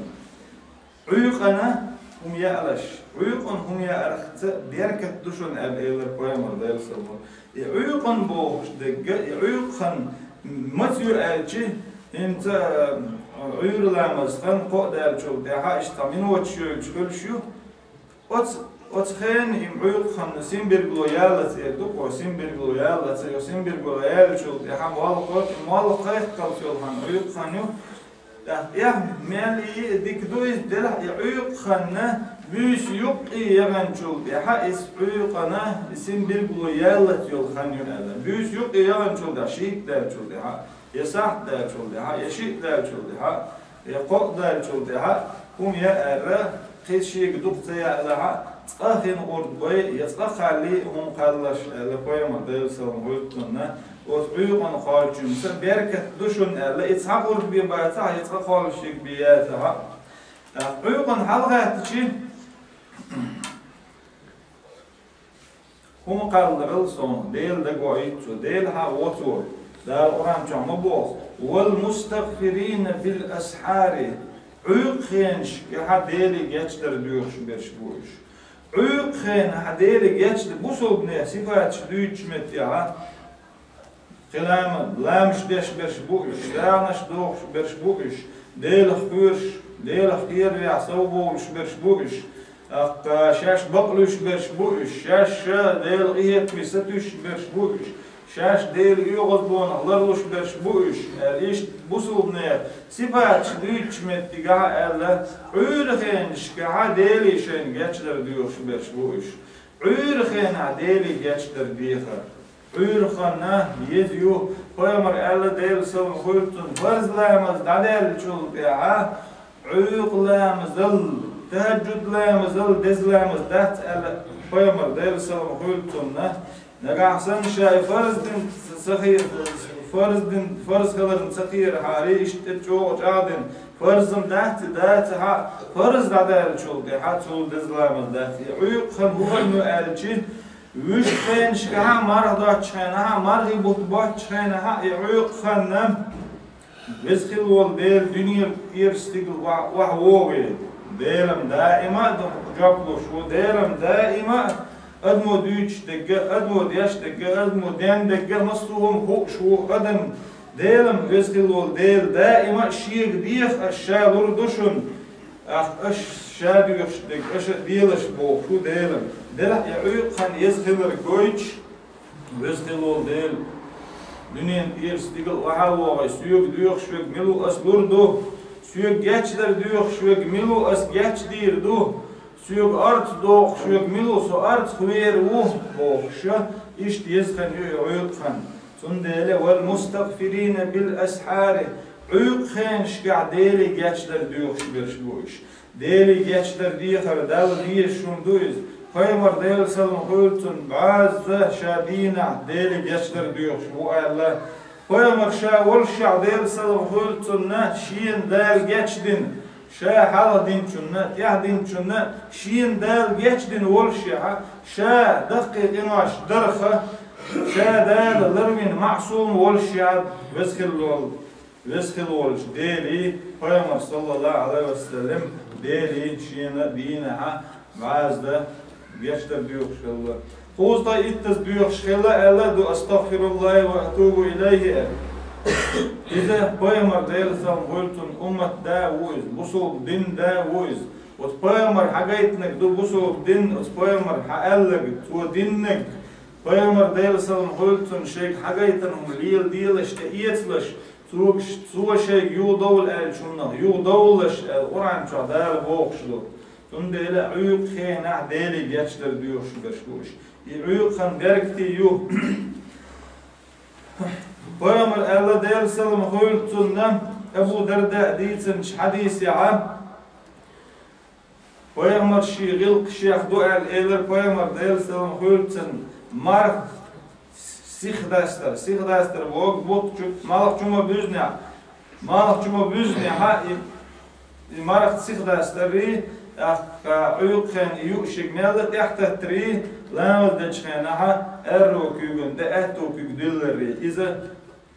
Ӏуьйкъана хӀума яалаш. Ӏуьйкъана хӀума яархца беркат ду шуна аьлла, элира пайхамар, Делан салам хуьлда цунна. И Ӏуьйкъана бохуш дерг а, и Ӏуьйкъа хан маца ю аьлча, хӀинца, а, Ӏуьйра ламаз хан кхоъ даьллачул тӀаьхьа иштта цхьа миноташ йойтуш хуьлуш ю. Оцу, оцу хенан и Ӏуьйкъа хан синбергалора яллалц эр ду-кх вай, синбергалора яллалц, йо, синбергалора яьллачул тӀаьхьа молла кхойкху, и молла кхайкхалц йолу хан Ӏуьйкъа хан ю. ТӀаккха тӀехь мел и дика ду иза, делахь и Ӏуьйкъа хан буьйса юккъе яханчул тӀаьхьа, иза Ӏуьйкъана и синбергалора яллалц йолу хан ю аьлла. Буьйса юккъе яханчул тӀаьхьа, шийтта даьллачул тӀаьхьа, я сахьт даьллачул тӀаьхьа, я шиъ даьллачул тӀаьхьа, Я кхоъ даьллачул тӀехьа хӀума я аьлла, кхин шега дукха ца яьллахьа, цкъа хин гӀурт бай, я цкъа кхалли хӀума кхаллаш аьлла, пайхамар, Даьла салам хуьлда цунна, оцу Ӏуьйкъана кхоллачунца беркат ду шуна аьлла, и цхьа гӀурт бен бацахьа, я цкъа кхоллашшег бен яцахьа. ТӀаккха Ӏуьйкъана хьалгӀаьттачи, хӀума кхалларал сов, Дела дагавоуьйту цо, Дела хьа воцо, Дала Къуръан чохь ма боху: «Вал мустагъфирина бил асхьари», Ӏуьйкъа хенашкахьа Деле гечдар доьхуш берш бу уьш. Ӏуьйкъа хенахьа Деле гечдар, бусалбанех сифаташ дуьйцучу меттехьа, кхин лама, ламаш деш берш бу уьш, сагӀанаш дохуш берш бу уьш, Делах кхоьруш, Делах кхераваьхьа совбовлуш берш бу уьш, тӀаккха шаьш бакълуьйш берш бу уьш, шаьш ша Делан къинхетаме сатуьйсуш берш бу уьш, шаьш Делан оьгӀазлонах ларлуш берш бу уьш, аьлла, иштта бусалбанех сифаташ дуьйцучу меттигахьа аьлла, Ӏуьйра хенашкахьа Деле шайна гечдар доьхуш берш бу уьш. Ӏуьйра хенахь Деле гечдар дехар. Ӏуьйра ханна еза ю, пайхамар аьлла, Делан салам хуьлда цунна, фарз ламаз дӀадаьллачул тӀехьа, Ӏуьйкъа ламазал, тахӀажжуд ламазал деза ламаз дац аьлла, пайхамар, Делан салам хуьлда цунна, нагахь санна ша и фарз дин ца хи-, фарз дин, фарз хиларна ца кхерахьара, иштта тӀе чӀогӀа чӀагӀдина, фарз-м дац и, дацахьа, фарз дӀадаьллачул тӀехьа цул деза ламаз дац. И Ӏуьйкъа хан хӀун ю аьлчи, вуьшта хенашкахьа, марха доцучу хенахьа, мархий бутт боцучу хенахьа, и Ӏуьйкъа ханна, Веза хилла волу Дела дуьненан тӀера стигала охьа, охьавогӀий. Дела-м даима а ду, жоп луш ву, Дела-м даима а адамо дуьйцуш дерг а, адамо деш дерг а, адамо ден дерг а, массо а хӀума хууш ву адам. Дела-м, веза хилла волу Дела, даима а шега деха ас, ша лур ду шуна. Ах, аша ша доьхуш дерг, аша а делаш бохуш ву Дела. Делахь и Ӏуьйкъа хан еза хилар гойтуш, веза хилла волу Дела, дуьненан тӀера стигала охьа а вогӀий, соьга доьхуш верг мила ву, ас лур ду, соьга гечдар доьхуш верг мила ву, ас гечдийр ду, соьга орца дохуш верг мила ву, со орцах вер ву, бохуш, иштта еза хан ю и Ӏуьйкъа хан. Цундела: «Вал мустагъфирина бил асхьари», Ӏуьйкъа хенашкахь Деле гечдар доьхуш берш бу уьш. Деле гечдар дехар Далла дезаш хӀума ду иза. Пайхамар, Делан салам хуьлда цунна, бӀозза ша дийнахь Деле гечдар доьхуш ву аьлла. Пайхамар ша волушшехь, Делан салам хуьлда цунна, шена Дала гечдина, ша хьалха динчунна, тӀаьхьа динчунна, шена Дала гечдина волушшехьа, ша даккхий къинош дарха, ша Дала ларвина маӀсум волушшехьа, веза хилла волу, веза хилла волчу Деле, пайхамар, саллаллаху Ӏалайхи ва саллам, Деле шена дийнахьа бӀозза гечдар доьхуш хилла. Кхузткъе иттаза доьхуш хилла аьлла ду: «АстагӀфируллахӀ ва атубу илайхӀи», аьлла. Иза пайхамар, Делан салам хуьлда цунна, уммат да а ву иза, бусалба дин да а ву иза. Оцу пайхамар хьагайтинарг ду бусалба дин, оцу пайхамар хьааьлларг, цо диннарг, пайхамар, Делан салам хуьлда цунна, шайга хьагайтина хӀума леладелаш, тӀеэцалаш, цо, цо шайга юхадовла аьллачу хӀуманах юхадовлалаш аьлла, Къуръан чохь Дала бохуш ду. Цундела Ӏуьйкъа хенахь Деле гечдар доьхуш берш бу уьш. И Ӏуьйкъа хан беркате ю. Пайхамар аьлла, Делан салам хуьлда цунна, Абу Дарда дийцинчу хьадисехьа, пайхамарший гӀиллакхашех ду аьлла элира пайхамар, Делан салам хуьлда цунна, марха сихдастар, сихдастар боху бутт чу, малх чу ма буьзнехь, малх чу ма буьзнехьа, и, и марха сихдастаррий, тӀаккха Ӏуьйкъа хенахь и юушиг мелла тӀаьхьататтарий, ламаз дечу хенахьа аьрру куьйгана тӀе аьтту куьг дилларрий. Иза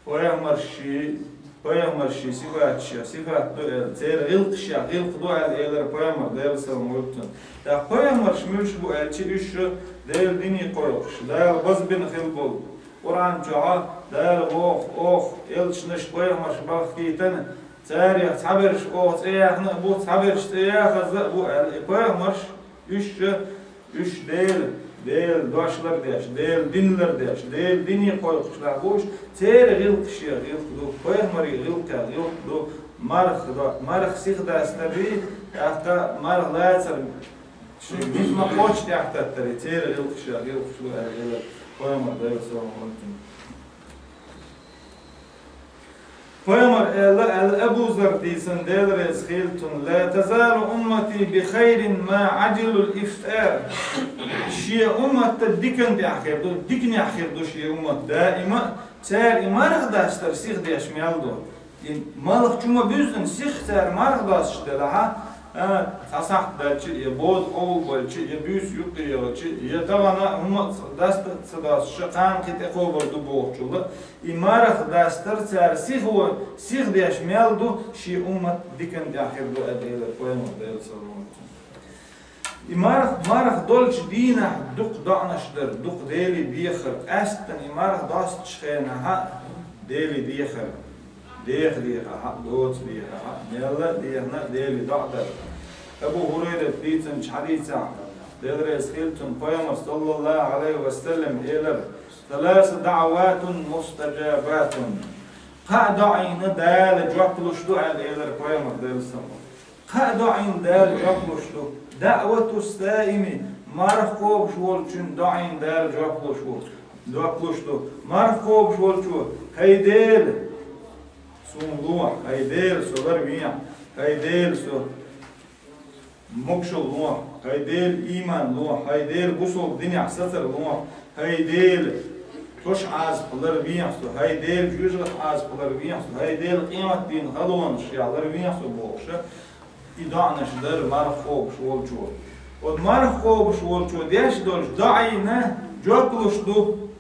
пайхамарший, пайхамарший сифаташех сифат ду аьлла, церан гӀиллакхашех гӀиллакх ду аьлла элира пайхамар, Делан салам хуьлда цунна. ТӀаккха пайхамарш муьлш бу аьлча, уьш шу Делан дине кхойкхуш, Дала базбина хила болу. Къуръан чохьа Дала боху, оха элчанаш, пайхамарш бахкийтина, царех цхьаберш оха цӀе яхна а бу, цхьаберш цӀе яхаза а бу аьлла, и пайхамарш, уьш ша, уьш Дела, Делан дош лардеш, Делан дин лардеш, Делан дине кхойкхуш нах бу уьш, церан гӀиллакхашех гӀиллакх ду, пайхамарийн гӀиллакхех гӀиллакх ду, марха до, марха сихдастаррий, тӀаккха марха лацар, шен миска ма кхоччу тӀаьхьататтаррий, церан гӀиллакхашех гӀиллакхаш ду аьлла, аьлла пайхамар, Делан салам хуьлда цунна. Пайхамар аьлла, аьлла Абу Зарра дийцина, Дела реза хилва цунна: «لا تزال أمتي بخير ما عجلوا الإفطار». Шен уммат дикан тӀехь хир ду, диканехь хир ду шен уммат даима, цара и марха дастар сиха деш мел ду. И малх чу ма буьззина, сиха цара марха достуш делахь, а, цхьа сахьт даьлча, я бода къовлабелча, я буьйса юкъе йолча, я тахана хӀума а даста ца достуш, кхана кхин тӀекхобар ду бохучул, и марха дастар цара сиха, сиха деш мел ду, шен уммат дикан тӀехь хир ду, аьлла элира пайхамар, Дела салам хилва цунна. И марх, марх долчу дийнахь дукха доӀанаш дар, дукха Деле дехар, къаьсттина и марх достучу хенахь а Деле дехар, деха дехахь а, доца дехахь а, мелла а дехна а Деле доӀа дар. Абу ХӀурайрата дийцинчу хьадисехь, Дела реза хилва цунна, пайхамар, саллаллаху Ӏалайхи ва саллам, элира: «ثلاث دعوات مستجابات». Кхаа доӀина Дала жоп луш ду аьлла элира пайхамар, Дела салам хилва цунна. Кхаа доӀина Дала жоп луш ду. «دعوة الصائم», марха кхобуш волчун доӀина Дала жоп луш ву. Жоп луш ду. Марха кхобуш волчо: «ХӀай Дела, суна лохьа, хӀай Дела, со ларвехьа, хӀай Дела, со могушалла лохьа, хӀай Дела, ийман лохьа, хӀай Дела, бусалба динехь сацар лохьа, хӀай Дела, тхоьш Ӏазапах ларвехьа со, хӀай Дела, жоьжахатин Ӏазапах ларвехьа со, хӀай Дела, къематдийнан халонашах ларвехьа со», бохуш. И доӀанаш дар марха кхобуш волчо. Оцу марха кхобуш волчо деш долчу доӀина жоп луш ду.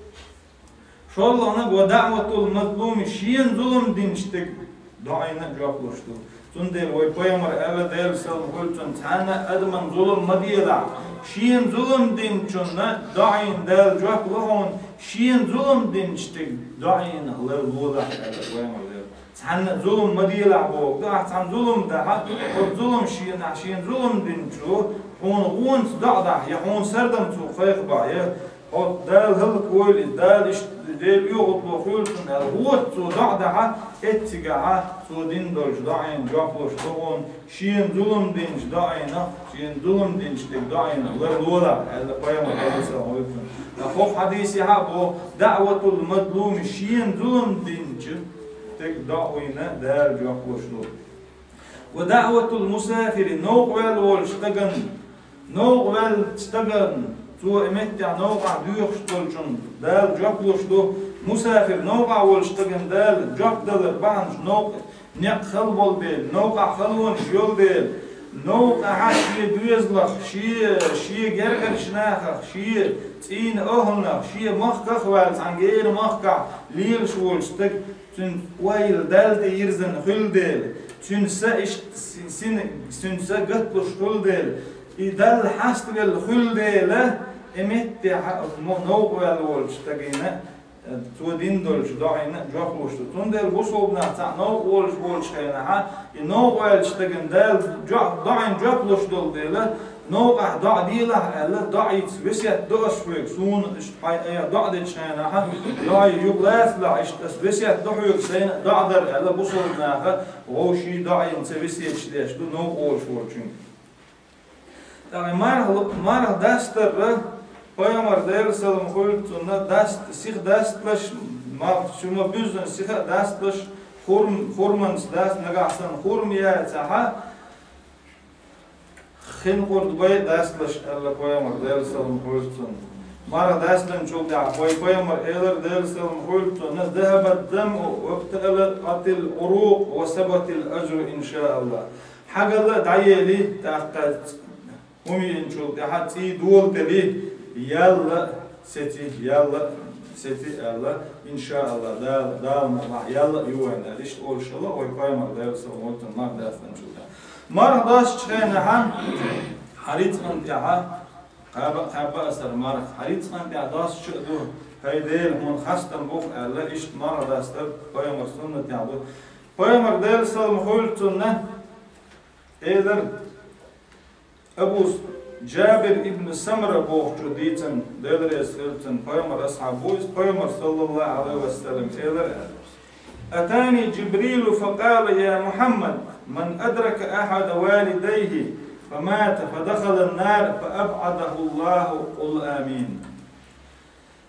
ШолгӀаниг: «ودعوة المظلوم», шена зулам динчу стеган доӀина жоп луш ду. Цундела вай пайхамар аьлла, Дела салам хилва цунна, цхьанна а адамна зулам ма делахь, шена зулам динчунна доӀина Дала жоп ло хьуна, шена зулам динчу стеган доӀина ларлолахь аьлла пайхамар Дела. Цхьанна а зулам ма делахь боху. Ахь цхьанна зулам дахь, оцу зулам шена, шена зулам динчо хьуна гӀонца доӀа дахь, я хьуна сардам цо кхайкхабахь, я хьо Дала хӀаллаквойла иза, Дала иштта Дела оьгӀазло хуьлда цунна аьлла, гӀонца цо доӀа дахь, эццигахь цо дина долчу доӀина жоп луш ду хьуна, шена зулам динчу доӀина, шена зулам динчу стеган доӀина ларлолахь аьлла пайхамар, Дела салам хилва цунна. Ткъа хӀокху хьадисехь а боху: «دعوة المظلوم», шена зулам динчу стеган доӀина Дала жоп луш ду. «ودعوة المسافر», новкъа ваьлла волчу стагана, новкъа ваьлла стагана, цо и меттехь новкъахь доьхуш долчунна Дала жоп луш ду. Мусафир, новкъахь волчу стагана Дала жоп далар бахьанаш новкъа некъ хала болу дела, новкъахь халонаш йолу дела, новкъахь шен доьзалах, шен, шен гергарчу нахах, шен цӀийнан охӀланах, шен махках а ваьлла, цхьана гера махкахь лелаш волчу стаг, цуьнан ойла Далла тӀе йирзина хуьлу дела, цуьнан са иштта си-, сина, цуьнан са гатлуш хуьлу дела, и Далла хьаставелла хуьлу дела, и меттехь а мо-, новкъа ваьлла волчу стагана, э, цо дина долчу доӀина жоп луш ду. Цундела бусалба нах цхьаъ новкъа волуш волчу хенахь а, и новкъа ваьллачу стагана Дала жо-, доӀина жоп луш долу дела, новкъахь доӀа делахь аьлла, доӀица весет до ас хьоьга, суна иштта хьайн айхьа доӀа дечу хенахь а, доӀа юкъа лацалахь, иштта ас весет до хьоьга сайна а доӀа дара аьлла, бусалба наха вовшийн доӀина ца весеташ деш ду новкъа волуш волчуьнга. ТӀаккха марха, марха дастарра, пайхамар, Делан салам хуьлда цунна, даст-, сиха дасталаш, марха чу ма буьззина сиха а дасталаш, хурм-, хурманца даст, нагахь санна хурма яцахь а, хин къурд бай а дасталаш, аьлла пайхамар, Делан салам хуьлда цунна. Марха дастанчул тӀаьхьа вай пайхамар элира, Делан салам хуьлда цунна: «ذهب الظمأ وابتلت العروق وثبت الأجر إن شاء الله». Хьагалла а дӀаели, тӀаккха хӀума йиъначул тӀаьхьа цӀий доладели, ял а сеци, ял а сеци аьлла, иншаалла, Дала, Дала мукъалахь ял а ю вайна аьлла, иштта олуш хилла вай пайхамар, Делан салам хуьлда цунна, марха дастанчул тӀаьхьа. Марха достучу хенахь хьан рицкъан тӀаьхьа кхаба а, кхаьбба а аса марха, хьан рицкъан тӀаьхьа достуш а ду, хӀай Дела, хьуна хастам бу-кх аьлла, иштта марха дастар пайхамар суннатехь ду. Пайхамар, Делан салам хуьлда цунна, элира, Абу С-, Джабир ибн Самра бохучо дийцина, Дела реза хилда цунна, пайхамар асхьаб ву иза, пайхамар, саллаллаху Ӏалайхи ва саллам, элира аьлла: «أتاني جبريل فقال: يا محمد، من أدرك أحد والديه فمات فدخل النار فأبعده الله، قل آمين».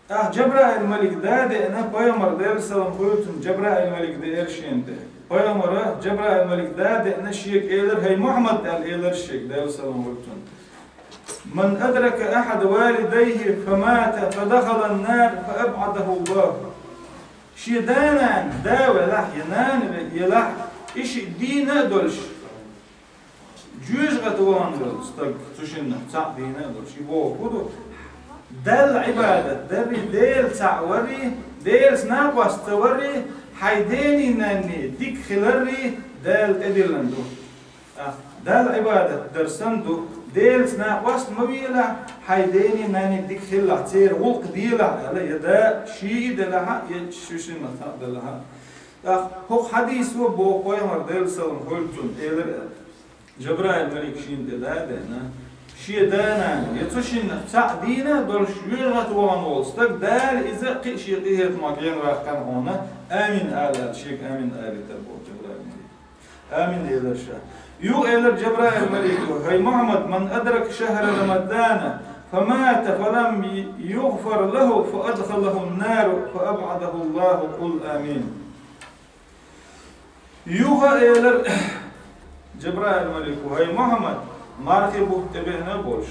ТӀаккха Жабраил малик да а деана, пайхамар, Даьла салам хуьлда цунна, Жабраил малик деара шена тӀе. Пайхамара Жабраил малик да а деана, шега элира: «ХӀай Мухьаммад», аьлла элира шега, Даьла салам хуьлда цунна: «من أدرك أحد والديه فمات فدخل النار فأبعده الله». Шен да-нана, да велахь я нана ве-, елахь, и шиъ дийна а долуш, жоьжахате вахана волу стаг, цу шиннах цхьаъ дийна а долуш, и бохург хӀун ду? Далла Ӏибадат даррий, Дела цхьаъ варрий, Делаца накъост ца варрий, хьайн дений-нанний дика хиларрий Дала тӀедиллина ду. ТӀаккха Далла Ӏибадат дар санна ду, Делаца накъост ма велахь, хьайн дений-нанний дика хилалахь, церан гӀуллакх делахь аьлла, я да ший а делахь, я ши шиннах цхьаъ делахь. ТӀаккха хӀокху хьадисо боху пайхамар, Делан салам хуьлда цунна, элира аьлла. Жабраил малик шена тӀе да а деана, шен да-нана, я цу шиннах цхьаъ дийна а долуш, жоьжахате вахана волу стаг, Дала иза а, кхин а шен къинхетамах гена ваьккхина хьуна, амин ала аьлла, шега амин алийтар боху Жабраил малик. Амин элира ша. Юха элира Жабраил малико: «ХӀай Мухьаммад, من أدرك شهر رمضان فمات فلم يغفر له فأدخله النار فأبعده الله، قل آمين». Юха элира Жабраил малико: «ХӀай Мухьаммад, мархий бутт тӀебеана болуш,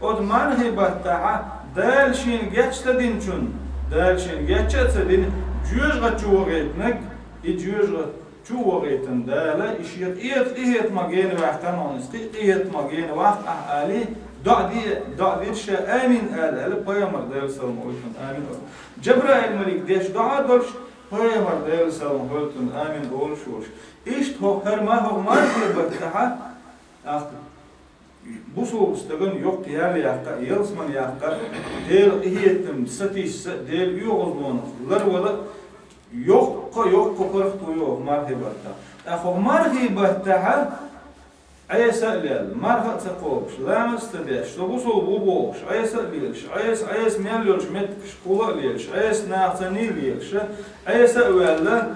оцу мархий баттахь Дала шена геч ца динчунна, Дала шена геч а ца дина, жоьжахати чу вахийтинарг, и жоьжахати чу вахийтина Дала, и шен къинхетамах гена ваьккхина хьуна, иза кхин а къинхетамах гена ваккха ахь», алий, доӀа де, доӀа дира ша, амин ала аьлла, пайхамар, Делан салам хуьлда цунна, амин олуш. Жабраил малик деш доӀа а долуш, пайхамар, Делан салам хуьлда цунна, амин олуш волуш. Иштта хӀокху хӀара ма-, хӀокху мархий баттахь, ахь бусалба стагана йоккха ял яккха а, ялсамани яккха а, Делан къинхетам сатийсса а, Делан оьгӀазлонах ларвала а, йоккха, йоккха паргӀато ю хӀокху мархий баттахь. ТӀаккха хӀокху мархий баттахь Ӏеса а лелла, марха а ца кхобуш, ламаз а ца деш, со бусалба ву бохуш, Ӏеса а лелаш, Ӏеса, Ӏеса мел йолчу меттигашкахула а лелаш, Ӏеса нахаца нийса лелаш, Ӏеса а ваьлла,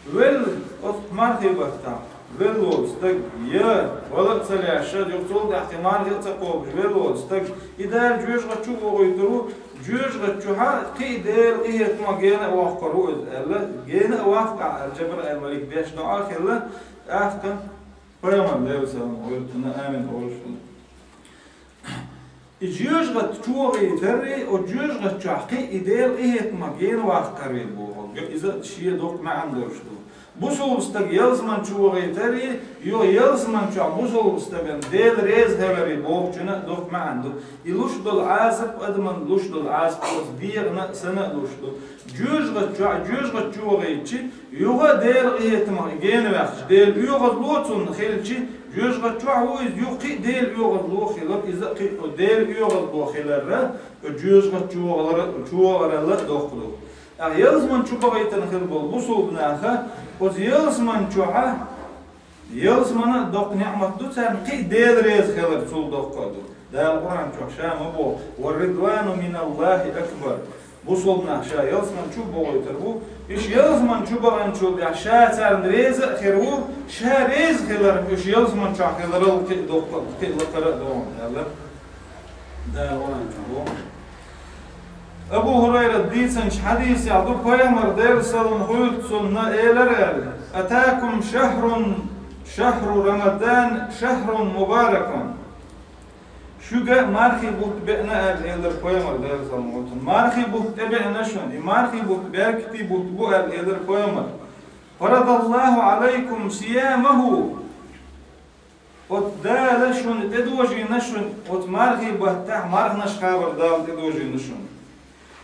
велла оцу мархий баттахь, велла волу стаг, я вала а ца лаьцна, юха цул тӀаьхьа кхин марха а ца кхобуш, велла волу стаг, и Дала жоьжахати чу а вохуьйтур ву, жоьжахати чохь а кхин а Делан къинхетамах гена а воккхур ву иза аьлла, гена а ваккха ахь аьлла, Жабраил малик деш доӀа а хилла, тӀаккха пайхамар, Делан салам хуьлда цунна, амин олуш хилла. И жоьжахати чу вахийтаррий, оцу жоьжахати чохь кхин а и Делан къинхетамах гена ваккхаррий бохург, иза шен доккха маьӀна долуш ду. Бусалба стаг ялсамани чу вахийтаррий, юха ялсамани чохь бусалба стагана Дела реза хиларрий бохучунна а доккха маьӀна ду. И луш долу Ӏазап, адамна луш долу Ӏазап оцу дегӀана а, сана а луш ду. Жоьжахати чохь, жоьжахати чу вахийтича, юха а Делан къинхетамах и гена ваьккхича, Делан оьгӀазло цунна хилча, жоьжахати чохь ву иза, юха кхин а Делан оьгӀазло хилар, иза а кхин а Делан оьгӀазло хиларра, жоьжахати чу вахалара, чу вахаралла а доккха ду. ТӀаккха ялсамани чу бахийтина хилла болу бусалба наха, оцу ялсамани чохь а, ялсамани а доккха неӀмат ду царна, кхин а Дела реза хилар цул доккха а ду. Дала Къуръан чохь ша ма боху: «والرضوان من الله أكبر». Бусалба нах ша ялсамани чу а бохуьйтур бу. Уьш ялсамани чу баханчул тӀаьхьа ша царна реза а хир ву, ша реза хилар, уьш ялсамани чохь хиларал кхин а доккха а, кхин а лакхара а ду аьлла. Дала Къуръан чохь боху. Абу ХӀурайрата дийцинчу хьадисехь ду, пайхамар, Делан салам хуьлда цунна, элира аьлла: «أتاكم شهر، شهر رمضان، شهر مبارك». Шуьга мархий бутт беана аьлла, элира пайхамар, Делан салам хуьлда цунна. Мархий бутт тӀебеана шуна, и мархий бутт беркате бутт бу аьлла, элира пайхамар. «فرض الله عليكم صيامه». Оцу Дала шуна тӀедожийна шуна, оцу мархий баттахь марханаш кхабар Дала тӀедожийна шуна.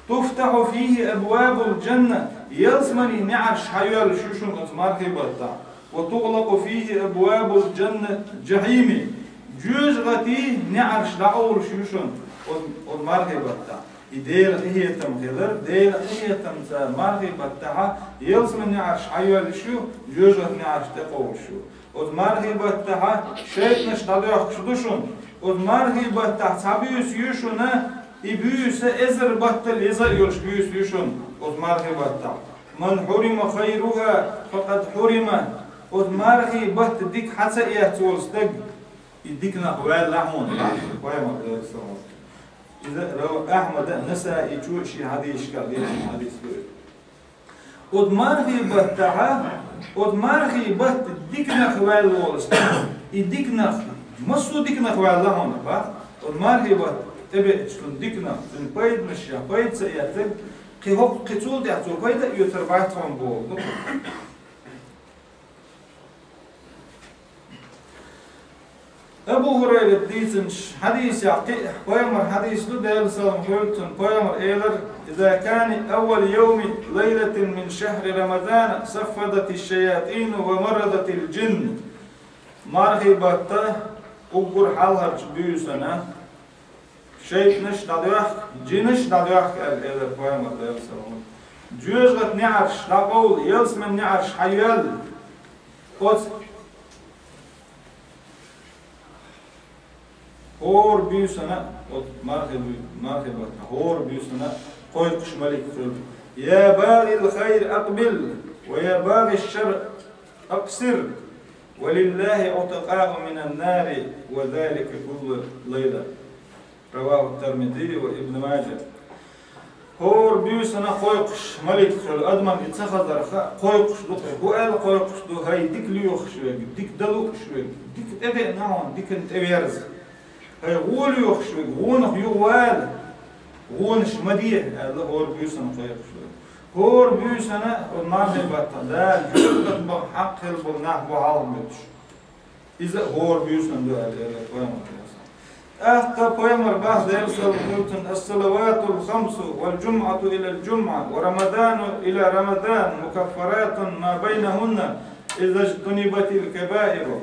«تفتح فيه أبواب الجنة», ялсаманин неӀарш схьайоьллуш ю шуна оцу мархий баттахь. «وتغلق فيه أبواب الجنة، الجحيم», жоьжахатин неӀарш дӀакъовлуш ю шуна оцу, оцу мархий баттахь. И Делан къинхетам хилар, Делан къинхетамца мархий баттахь ялсаманин неӀарш схьайоьллуш ю, жоьжахатин неӀарш тӀекъовлуш ю. Оцу мархий баттахь шайтӀанаш дӀадоьхкуш ду шуна. Оцу мархий баттахь цхьа буьйса ю шуна, и буьйса эзар баттал еза а йолуш буьйса ю шуна оцу мархий баттахь. «من حرم خيرها فقد حرم». Оцу мархий батта дика хьа ца эцна волу стаг, и диканах ваьлла хьуна, пайхамар, Делан салам хуьлда цунна. Иза равахӀ Ахьмада, Насаичо ший хьадисашкахь дийцина хьадис ду. Оцу мархий баттахь, оцу мархий баттахь дика нах ваьлла волуш, и дика нах, массо а дика нах ваьлла хьуна, бах? Оцу мархий баттахь тӀебеача цунна дика нах, цуьнан пайданаш, ша пайда ца эцнарг, кхин хӀокху, кхин цул тӀаьхьа цо пайда а оьцур бац хьуна боху. Абу ХӀурайрата дийцинчу хьадисехь кхин а пайхамар хьадис ду, Делан салам хуьлда цунна, пайхамар элира: «Иза кана аввал йовми лайлатин мин шахьри Рамадана саффадати шаятину ва маррадатил джинн». Мархий баттахь уггар хьалхарчу буьйсана шайтӀанаш дӀадоьхку, джинаш дӀадоьхку аьлла элира пайхамар, Делан салам хуьлда. Жоьжахат неӀарш дӀакъовла, ялсаман неӀарш хьайоьлла. Оцу хӀора буьйсана, оцу мархи буьй-, мархи баттахь хӀора буьйсана кхойкхуш малик хуьлу: «Я багӀил хайр, акъбил, ва я багӀиш шарр, акъсир, ва лиллахӀи утакъаъу минан нари, ва залика куллу лайла». РавахӀу Тирмизи ва Ибн Мажа. ХӀора буьйсана кхойкхуш малик хуьлу, адамна и ца хазарх а, кхойкхуш ду-кх. ХӀун аьлла кхойкхуш ду? ХӀай, дика лоьхуш верг, дика дан лууш верг, дика тӀедеана хьуна, диканна тӀеверза. ХӀай, вон лоьхуш верг, вонах юхавала, вонаш ма де, аьлла, хӀора буьйсана кхойкхуш верг. ХӀора буьйсана, оцу мархи баттахь Дала жоьжахат бан хьакъ хилла болу нах бу хьалхабуьтуш. Иза а хӀора буьйсана ду аьлла элира пайхамар. ТӀаккха пайхамар бах, Делан салам хуьлда цунна: «Ас-салаватул хамсу, вал джумъату илал джумъа, ва рамадану ила рамадан, мукаффаратун ма байнахунна, иза джтунибатил кабаиру».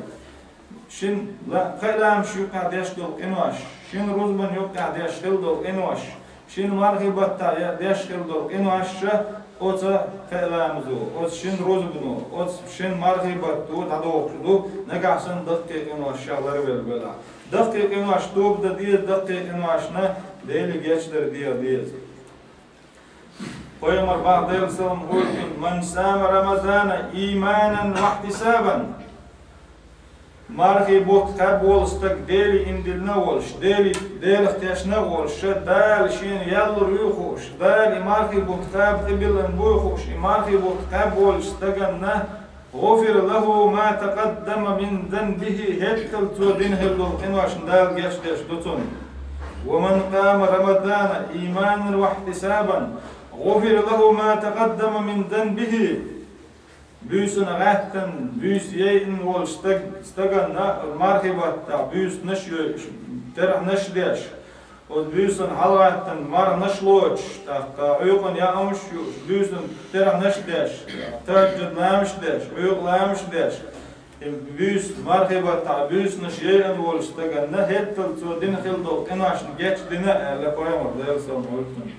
Шин ла-, кхаа ламаш юккъехь деш долу къинош, шин рузбан юккъехь деш хилла долу къинош, шин мархи баттахь я-, деш хилла долу къинош ша оцу кхаа ламазо, оцу шин рузбано, оцу шин мархи батто дӀадохуш ду, нагахь санна даккхий къинош ша ларвелла велахь. Даккхий къинош тоба дан деза, даккхий къиношна Деле гечдар дехьа деза. Пайхамар бах, Делан салам хуьлда цунна: «Ман сама рамадана ийманан ва ихьтисабан». Мархи бутт кхаьбна волу стаг Деле ийман диллина а волуш, Деле, Делах тешна а волуш, ша Дала шена ял лур ю хууш, Дала и мархи бутт кхаба тӀебиллина буй хууш, и мархи бутт кхаьбна волчу стаганна «ГӀуфира лахӀу ма такъаддама мин занбихӀи», хӀетталц цо дина хилла долу къиношна Дала гечдеш ду цунна. «Ва ман къама рамадана ийманан ва ихьтисабан, гӀуфира лахӀу ма такъаддама мин занбихӀи». Буьйсана гӀаьттина, буьйса яйъина волчу стаг-, стаганна мархи баттахь буьйсанаш йойуш, терхьнаш деш, оцу буьйсана хьалагӀаьттина марханаш лоцуш, тӀаккха Ӏуьйкъана яамаш а юуш, буьйсана терхьнаш деш, тахӀажжуд ламаш деш, Ӏуьйкъа ламаш деш, и буьйса мархи баттахь буьйсанаш яйъина волчу стаганна хӀетталц цо дина хилла долу къиношна гечдина аьлла пайхамар, Делан салам хуьлда цунна.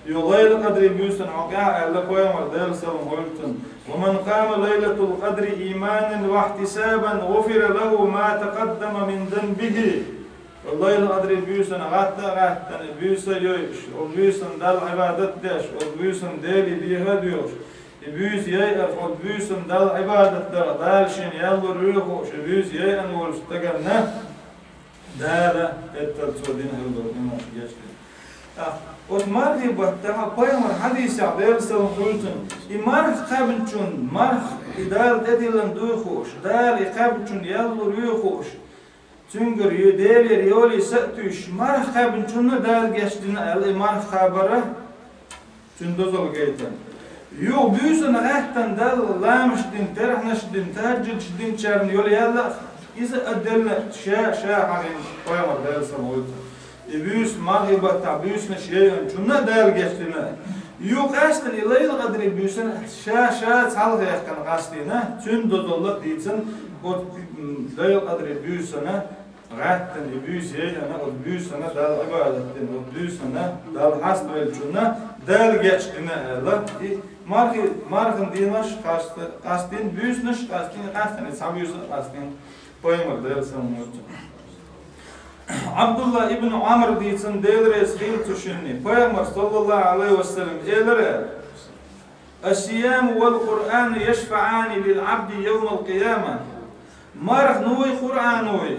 Ю лайлатул къадри буьйсана хьокъехь аьлла пайхамар, Делан салам хуьлда цунна: «Ва ман къама лайлатул къадри ийманан ва ихьтисабан, гӀуфира лахӀу ма такъаддама мин занбихӀи». Лайлатул къадри буьйсана гӀатта а гӀаьттина, и буьйса а йойуш, оцу буьйсана Далла Ӏибадат а деш, оцу буьйсана Деле деха а доьхуш, и буьйса яйъарх, оцу буьйсана Далла Ӏибадат дарх Дала шена ял лур ю хууш, и буьйса яйъина волчу стаганна Дала хӀетталц цо дина хилла долу къиношна гечдина. ТӀаккха оцу мархи баттахь пайхамар хьадисехь, Делан салам хуьлда цунна, и марха кхаьбначунна, марха и Дала тӀедиллина дуй хууш, Дала и кхаьбначунна ял лур ю хууш, цуьнгара ю-, Делера йолий са а туьйсуш, марха кхаьбначунна Дала гечдина аьлла, и марха кхабар а цуьнан дозалла гайтина. Юха буьйсана гӀаьттина Далла ламаш дина, терхьнаш дина, тахӀажжудаш динчарна йолу ял а, иза а делла ша, ша хьахийна пайхамар, Делан салам хуьлда цунна. И буьйса мархи баттахь буьйсанаш яйъинчунна а Дала гечдина. Юха къаьстина и лайлатул къадри буьйсана ша, ша цхьалха яьккхина къастийна, цуьнан дозалла а дийцина, оцу, м, лайлатул къадри буьйсана гӀаьттина и буьйса яйъина, оцу буьйсана Далла Ӏибадат дина, оцу буьйсана Далла хьаставеллачунна Дала гечдина аьлла, и мархи-, мархин денош къаста-, къастийна, буьйсанаш а къастийна, къаьстина и цхьа буьйса а къастийна пайхамар, Делан салам хуьлда цунна. Ӏабдулла ибн Ӏамр дийцина, Дела реза хуьлда цу шинна, пайхамар, саллаллахӀу Ӏалайхи ва саллам, элира: «Ас-сияму вал Къуръану яшфаӀани лил Ӏабди явмал къияма». Мархануй, Къуръануй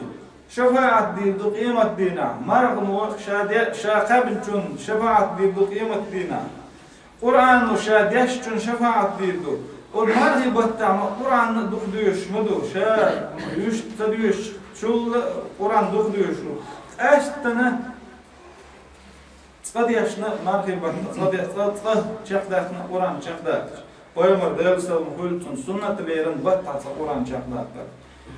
шафаӀат дийр ду къематдийнахь. Мархано ша де-, ша кхаьбначунна шафаӀат дийр ду къематдийнахь. Къуръано ша дешначунна шафаӀат дийр ду. Оцу мархий баттахь ма Къуръан дукха доьшуш ма ду, ша вуьшта ца доьшучул а Къуръан дукха доьшуш ву. Къаьсттина цкъа дешна мархий баттахь, цкъа де-, цкъа, цкъа чекхдаьккхина Къуръан чекхдаккхаш. Пайхамар, Делан салам хуьлда цунна, суннат лерина баттахь цкъа Къуръан чекхдаккхар.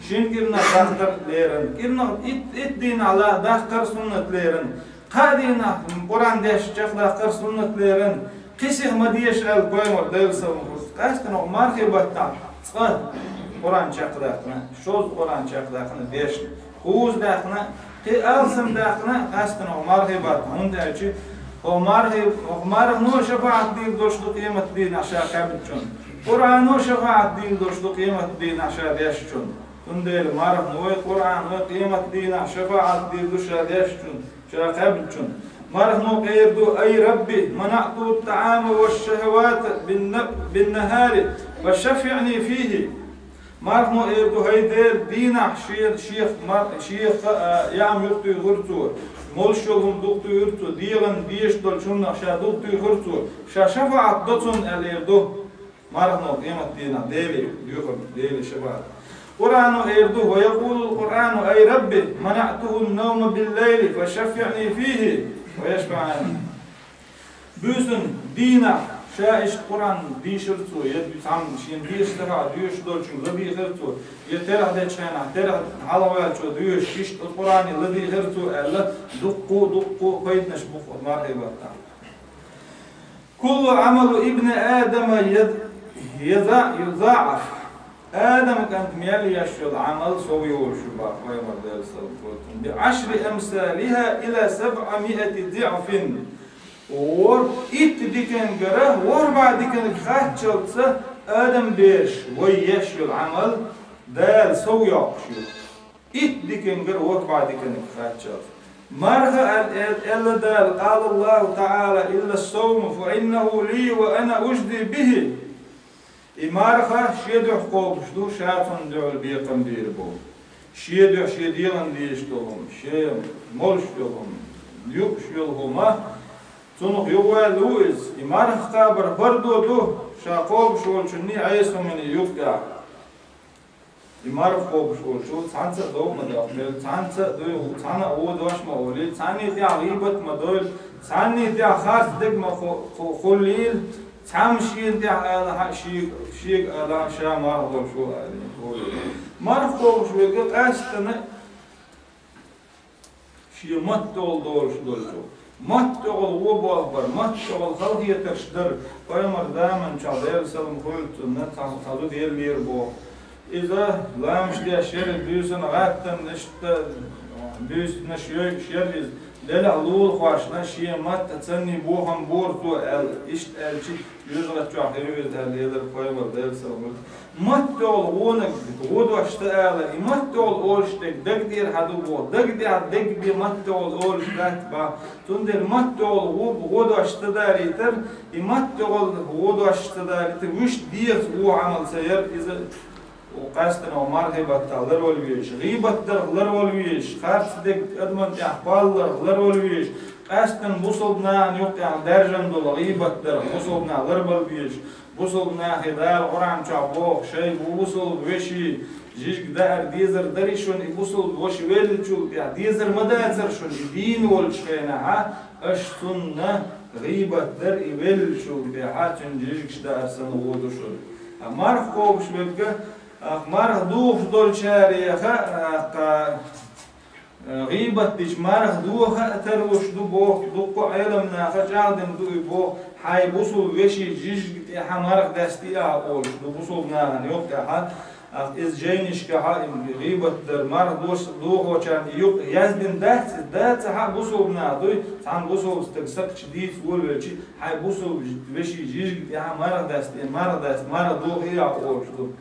Шина кӀирнах дахкар лерина. КӀирнах итт, итт дийнахь ла-, дахкар суннат лерина. Кхаа дийнахь Къуръан деш чекхдаккхар суннат лерина. Кхин сиха ма деша аьлла пайхамар, Делан салам хуьлда цунна. Къаьсттина оцу мархий баттахь цкъа Къуръан чекхдаьккхина, шозза Къуръан чекхдаьккхина дешна. Кхузза даьккхина, кхин алсам даьккхина, къаьсттина оцу мархий баттахь. ХӀунда аьлча оцу мархий, оцу мархано шафаӀат дийр долуш ду къематдийнахь ша кхаьбначунна. Къуръано шафаӀат дийр долуш ду къематдийнахь ша дешначунна. Цундела марханой, Къуръаной къематдийнахь шафаӀат дийр ду ша дешначунна, ша кхаьбначунна. Мархано эр ду: «Ай Рабби, манаӀтуху ттаӀама ва шшахавати бин-, бин-нахари, фа шаффиӀни фихӀи». Мархано эр ду: «ХӀай Дела, дийнахь шен-, шех мар-, шех, а, яам юхатуьйхира цо, молуш йолу хӀума дукха туьйхира цо, дегӀан дезаш долчу хӀуманах ша дукха туьйхира цо, ша шафаӀат до цунна», аьлла эр ду. Мархано къематдийнахь Деле доьхур ду, Деле шафаӀат. Къуръано эр ду: «Ва якъулул Къуръану: Ай Рабби, манаӀтуху н-навма бил-лайли, фа шаффиӀни фихӀи, фа яшфаӀани». Буьйсанна дийнахь ша иштта Къуръан дийшира цо, я цхьамма шена дезаш ца хаьа доьшуш долчуьнга ладийхира цо, я терахь дечу хенахь терахь хьалхаваьллачо доьшуш, иштта оцу Къуръане ладийхира цо аьлла, дуккха а, дуккха а пайданаш бу оцу мархий баттахь. «Куллу Ӏамали ибни Адама яз-, яза-, юзаӀаф». Адам кӀанта мел еш йолу Ӏамал сов йолуш ю боху пайхамар, Делан салам хуьлда цунна, «би Ӏашри амсалихӀа ила сабӀа миати диӀфин». ВорхӀ, итт дикангара ворхӀ бӀе диканиг хаттачалца адам бераш вай еш йолу Ӏамал Дала сов йоккхуш ю. Итт дикангара ворхӀ бӀе диканиг хаттачалц. Марха аьл-, аьл-, аьлла Дала: «Къала Аллаху ТаӀала: „Илла ссавма, фа иннаху ли ва ана ажзи бихӀи“». И марха шен дуьхьа кхобуш ду, ша цунна дуьхьал бекхам бийр бу. Шен дуьхьа шен дегӀан дезаш долу хӀума, шен молуш йолу хӀума, юуш йолу хӀума, цунах юхаваьлла ву иза. И марха кхабар фардо ду, ша кхобуш волчунний Ӏеса хӀуманний юккъехь. И марха кхобуш волчо цхьаьнца а дов ма дахделла, цхьаьнца а дуй-, цхьаьна а вон дош ма олийла, цхьаьнний тӀехь гӀийбат ма дойла, цхьаьнний тӀехь харц дерг ма хо-, хо-, хуьллийла, цхьамма шена тӀехь алахьа а, шега, шега алахьа а, ша марха долуш ву аьлла, олийла. Марха кхобуш верг къаьсттина шен маттахула долуш долчо. Маттахула вон болх бар, маттахула халахетарш дар. Пайхамар заманчохь, Делан салам хуьлда цунна, цхьа, цхьа зуда еллера боху. Иза ламаш деш яра, буьйсанна гӀаттанна иштта буьйсанаш йойуш яра иза. Делахь лулахошна шен матта цанний бохам бора цо аьлла, иштта аьлча, оьзда гӀаттачохь хир ву иза аьлла, элира пайхамар, Делан салам хуьлда цунна. Маттахула вониг гӀо дош ца ала, и маттахула олуш дерг даг тӀера хьан ду боху, даг тӀехь дерг бен маттахула олуш дац боху. Цундела маттахула гӀо-, гӀо дош ца далийтар, и маттахула гӀо дош ца далийтар, вуьшта дегӀаца вон Ӏамал ца яр иза, къаьсттина мархий баттахь ларвала везаш, гӀийбат дарх ларвала везаш, харц дерг адаман тӀехь кхолларх ларвала везаш, къаьсттина бусалба нахана юккъехь даьржина долу гӀийбат дарх бусалба нах ларбала безаш, бусалба нахе Дала Къуръан чохь боху: «Шайн бусалба вешин жижиг даар дезар дарий шуна, и бусалба ваша веллачул тӀехь дезар ма дацара шуна, и дийна волчу хенахь аша цунна гӀийбат дара, и веллачул тӀехь цуьнан жижигаш даар санна вон ду шуна». Ткъа марха кхобуш верг, ткъа марха духуш долчареха, ткъа Э, гӀийбат дича марха доха а тарлуш ду боху, дуккха а Ӏеламнаха чӀагӀдина ду и боху, хьайн бусалба вешин жижиг тӀехь марха даьстий ахьа олуш ду бусалба нахана юккъехь. Ахьа иза жайнашкахь и гӀийбат дар марха дош-, дохочарна и юкъа яздина дац, иза дацахь а бусалба нах дуй, цхьана бусалба стаг сакхташ дийца волавелча, хьайн бусалба вешин жижиг тӀехь марха даьстий, марха даьстий, марха дохий ахьа олуш ду.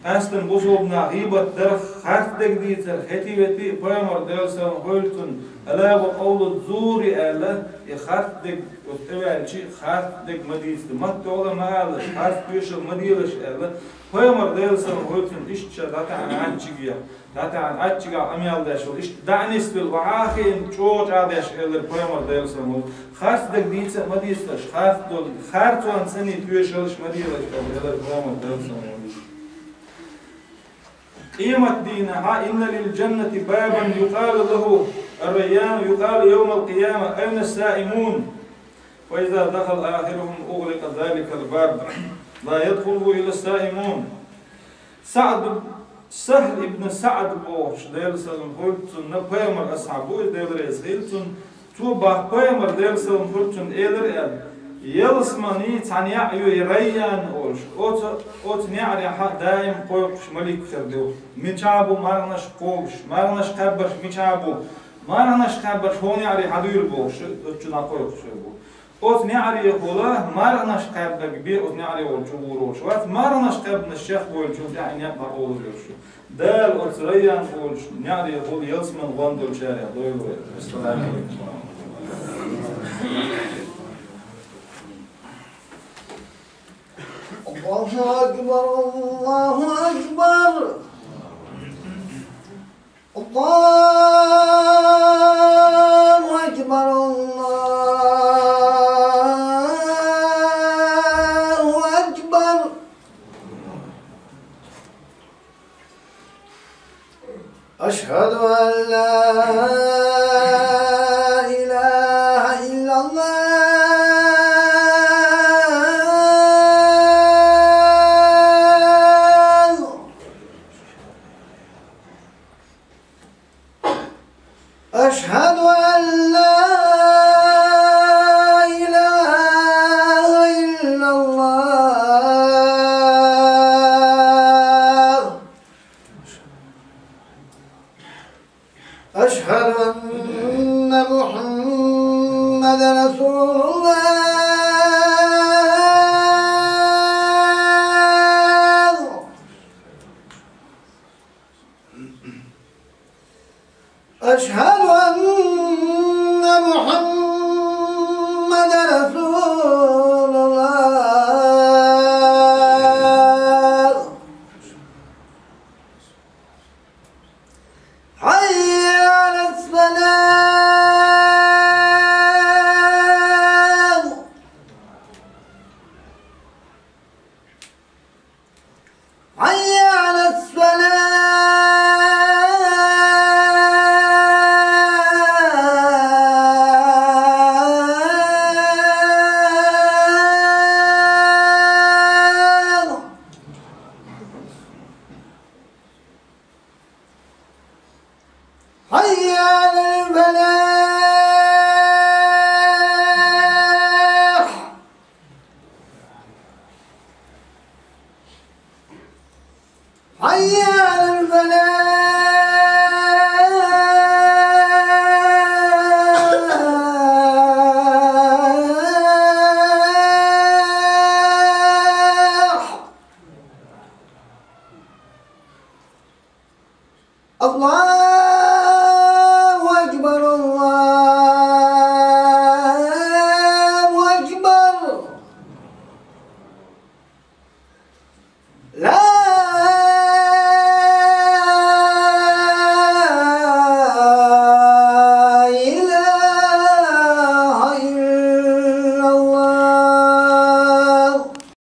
Къаьстина бусалба наха гӀийбат дар, харц дерг дийцар, хӀетий-ветий, пайхамар, Делан салам хуьлда цунна, «ألا وقول الزور» аьлла, и харц дерг оцу тӀеваьлча, харц дерг ма дийца, маттаца ма алалаш, харц тоьшалла ма делаш аьлла, пайхамар, Делан салам хуьлда цунна, иштта ша дӀатаьӀна Ӏаччигех, дӀатаьӀна Ӏаччигахь къамел деш волу, иштта дӀа а нисвелла, охьа а хиъна, чӀогӀа чӀагӀдеш элира пайхамар, Делан салам хуьлда цунна. Харц дерг дийца а ма дийцалаш, харц долу, харцонца санна тоьшаллаш ма делаш аьлла, элира пайхамар, Делан салам хуьлда цунна. Къематдийнахь, «إن للجنة بابا يقال له الريان، يقال يوم القيامة: أين الصائمون؟ فإذا دخل آخرهم أغلق ذلك الباب، لا يدخله إلا الصائمون». СаӀд, Сахьл ибн СаӀд бохуш, Делан салам хуьлда цунна, пайхамар асхьаб ву иза, Дела реза хуьлда цунна, цо бах пайхамар, Делан салам хуьлда цунна, элира аьлла: «Ялсамани цхьа неӀ ю, Райян олуш. Оцу, оцу неӀарехь даим кхойкхуш малик хир ду. Мичахь бу марханаш кхобуш, марханаш кхаьбнарш мичахь бу, марханаш кхаьбнарш хӀокху неӀарехь дуьйла бохуш, оцу чу дӀакхойкхуш хир бу. Оцу неӀарехула марханаш кхаьбнарг бен оцу неӀарехула чугӀур волуш вац, марханаш кхаьбнарш чекхбевллачул тӀаьхьа и некъ дӀакъовлур йолуш ю. Дала оцу Райян олучу неӀарехула ялсамани гӀондолчарех дойла вай». Ассаламу алейкум. Аллаху акбар, Аллаху акбар. Аллаху акбар, Аллаху акбар. أشهد أن لا إله إلا الله. أشهد أن لا إله إلا الله. أشهد أن محمدا رسول الله. أشهد أن محمدا رسول الله. حي على الصلاة. حي على الصلاة. حي على الفلاح. حي على الفلاح. الله